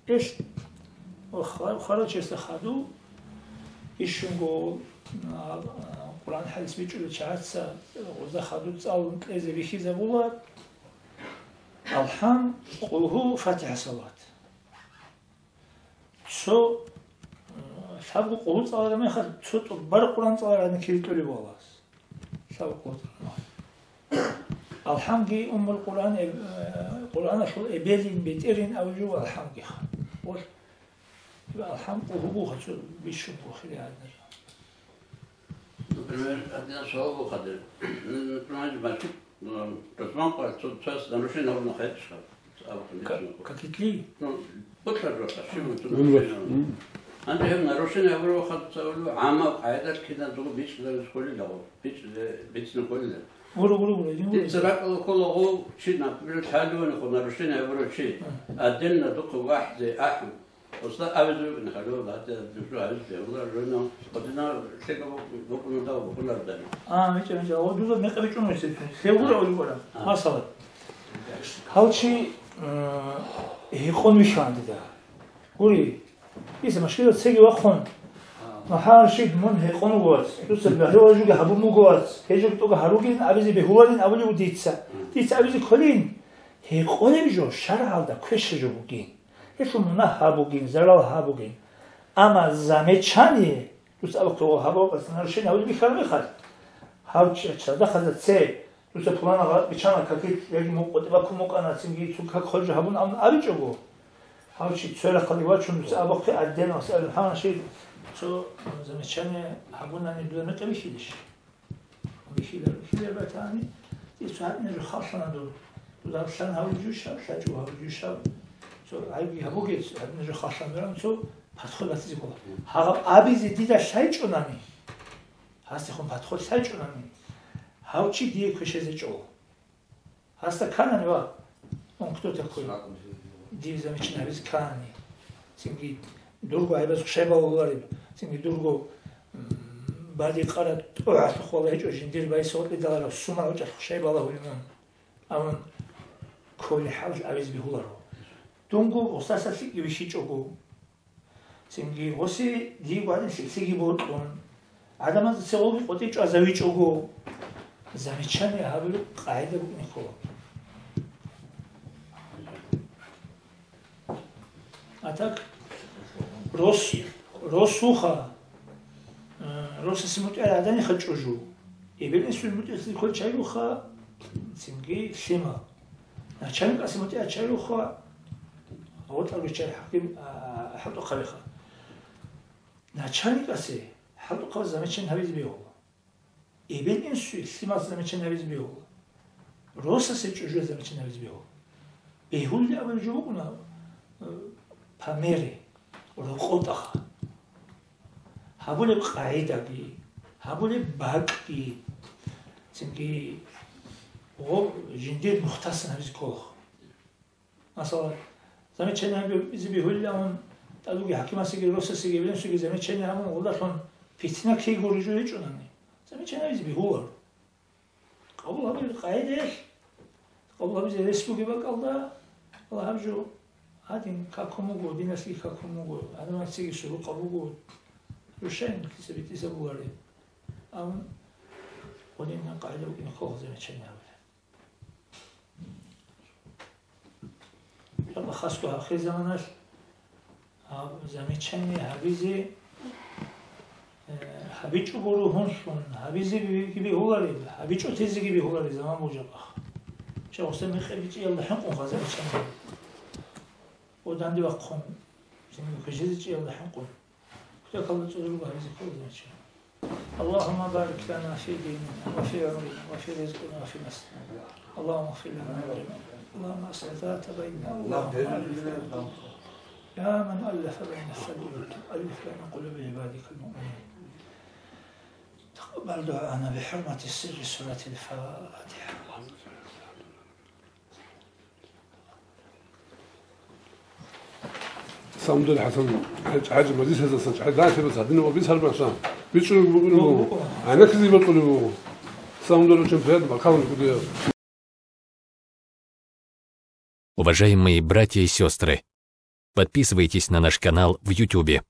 Иш, ва хва-, хварав чиясда хадув, ишунго, а, а, Къуръан хӀадис бичӀчӀулев чагӀаца гъозда хадув цӀалун кьезе бихьизабула, АлхӀам, Къулгьу, ФатихӀа салават. Цо, э, лъабго къулгьу цӀалараб мехалъ, цо тӀубараб Къуръан цӀалараб гӀадин кири кьолеб валас. Лъабго къулгьу цӀалараб мехалъ. АлхӀамги Уммул Къуръан, э, Къуръаналъул эбелин, бетӀерин абулеб жо АлхӀамгиха. Ва АлхӀам къулгьу буго цо бищун къулгьу хирияб гӀадин. Например, гьадинаб суал буго хадур. Например, бачӀун, м, рузман къваригӀел цо-, цояс нарушение гьабуна хадур. Ка-, какие? Ну, ботлъараб жоха, щиб буго, цо нарушение гьабуна. Гьанже гьеб нарушение гьабураб хадур цо гӀаммаб къагӀидалъ киназдаго бичӀчӀизабизе кколила гъо, бичӀчӀизе, бицине кколила. Гуро, гуро, гуро, гуро. Дица ракӀалда ккола гъов чи, например, лъалевани гъо нарушение гьабурав чи, гьа, отдельно духъе вахӀизе ахӀун. Устар абизе вукӀине хадур, гьатӀи, дужо гьабизе бегьулар, жойнал, гьадинал лъикӀаб букӀуна дагьаб букӀународани. А, микьа, микьа. О, дуда мекъи бичӀчӀун гьесие. Лъе гуро, гуро, гуро. А. Масала. Гьав чи, э, гьекъон вихьана дида. Гури, дица машгидал цеги вахъун. А. Махаршид мун гьекъон вуго вац. Дуца багьа жоги гьабун буго вац. Гьеб жо тӀоги гьаругин абизе бегьуларин абулеб дица. М. Дица абизе кколин. Гьекъолеб жо шаргӀалда квеша жо бугин. Гьелъул мунагь гьабугин, зарал гьабугин. Амма замечание, дуца абухъе гьаб-, гьаб-, нарушение гьабулеб бихьараб мехалъ, гьав чи-, чардахъазда це, дуца пуланаб гъа-, биччана какилъ, яги мукъ-, къватӀибе баккун букӀана, цинги цо как хвалжа гьабун абун абичӀого, гьав чи цо рахъалде вачун дуца абухъе отдельно, масала, гьанже цо замечание гьабунани дуда мекъи бихьилищ? Бихьила, бихьила батани, дица гьадинаб жо халлъана дур. Дуда лъан гьабулеб жо щиб, лъачӀого гьабулеб жо щиб? Цо гӀайибги гьабуге, гьадинаб жо халлъана дуран цо подход батизе ккола. Гьаб абизе дида лъайчӀунани, гьасдехун подход лъайчӀунани, гьав чи дие квешезе чӀола. Гьасда кканани ва, он кто такой? Дие замечание гьабизе кканани. Цинги дурго гӀайибаз хъущай балагьулареб, цинги дурго, м, бадиб къараб тӀогӀалъухъ вала гьечӀо жиндир байса гъоркьидаларав сумал гьечӀалъ хъущай балагьулин мун. Амма кколеб хӀал абизе бегьуларо. Дунго гъосдаса лъикӀги вихьичӀого. Цинги гъосе диего гӀадин лъикӀлъиги бокьун, гӀадамазда цевалги къватӀив чӀвазавичӀого, замечание гьабулеб къагӀида букӀине ккола. А так, рос, росуха, э, росасе мутӀигӀ гӀаданиха чӀужу, эбел-инсуе мутӀигӀлъи кколел чагӀиха, цинги лъимал. Начальникасе мутӀигӀ чагӀиха, гъоркьа биччай хӀаким, а, хӀалтӀухъабиха. Начальникасе хӀалтӀухъабаз замечание гьабизе бегьула. Эбел-инсуе лъималасе замечание гьабизе бегьула. Росасе чӀужуе замечание гьабизе бегьула. Бегьулеб абулеб жо букӀуна, э, по мере, рокъов тӀаха. Гьабулеб къагӀидаги, гьабулеб бакӀги, цинги гъо-, жиндир нухтасан гьабизе ккола. Масала, замечание гьабизе бегьулилан, тӀадеги хӀакимасеги, росасеги, эбел-инсуеги замечание гьабун, гъолдалъун питна ккей гуреб жо гьечӀонани, замечание гьабизе бегьуларо. Къабул гьабулеб къагӀидаялъ, къабул гьабизе рес бугеб бакӀалда, Аллагь, гьаб жо гьадин какун буго, диналъги какун буго, гӀадамазеги сурукъаб буго, рушайин лъица битӀизабулареб. Амма гъодинаб къагӀида букӀине ккола замечание гьабулеб. Амма хасго ахир заманалъ, а, Замечание гьабизе, э, гьабичӀого ругьунлъун, гьабизеги бегьулареб, гьабичӀо тезеги бегьулареб заман бугеб жакъа. Щай гъосда мекъи бичӀчӀиялда хӀинкъун замечание. О, данде вахъун, жиндир хӀежизе чӀиялда хӀинкъун. Кутакалда цӀуруго гьабизе ккола замечание. اللهم بارك لنا في ديننا وفي عمرنا وفي رزقنا وفي نسلنا. اللهم اغفر لنا ولنا. اللهم أصلح ذات بيننا. اللهم ألف بين قلوبنا. يا من ألف بين الثدي والتب، ألف بين قلوب عبادك المؤمنين. تقبل دعاءنا بحرمة سر سورة الفاتحة. Самдул ХӀасан, ХӀаж-, ХӀажи Мажлисидасан, ХӀажи Лалъидасан, гьадинаб бицараб бахъа. БичӀчӀулеб буго. ГӀенеккизе бокьулеб буго. Самдул очень приятно, бакалан кудияб. Уважаемые братья и сестры, подписывайтесь на наш канал в Ютубе.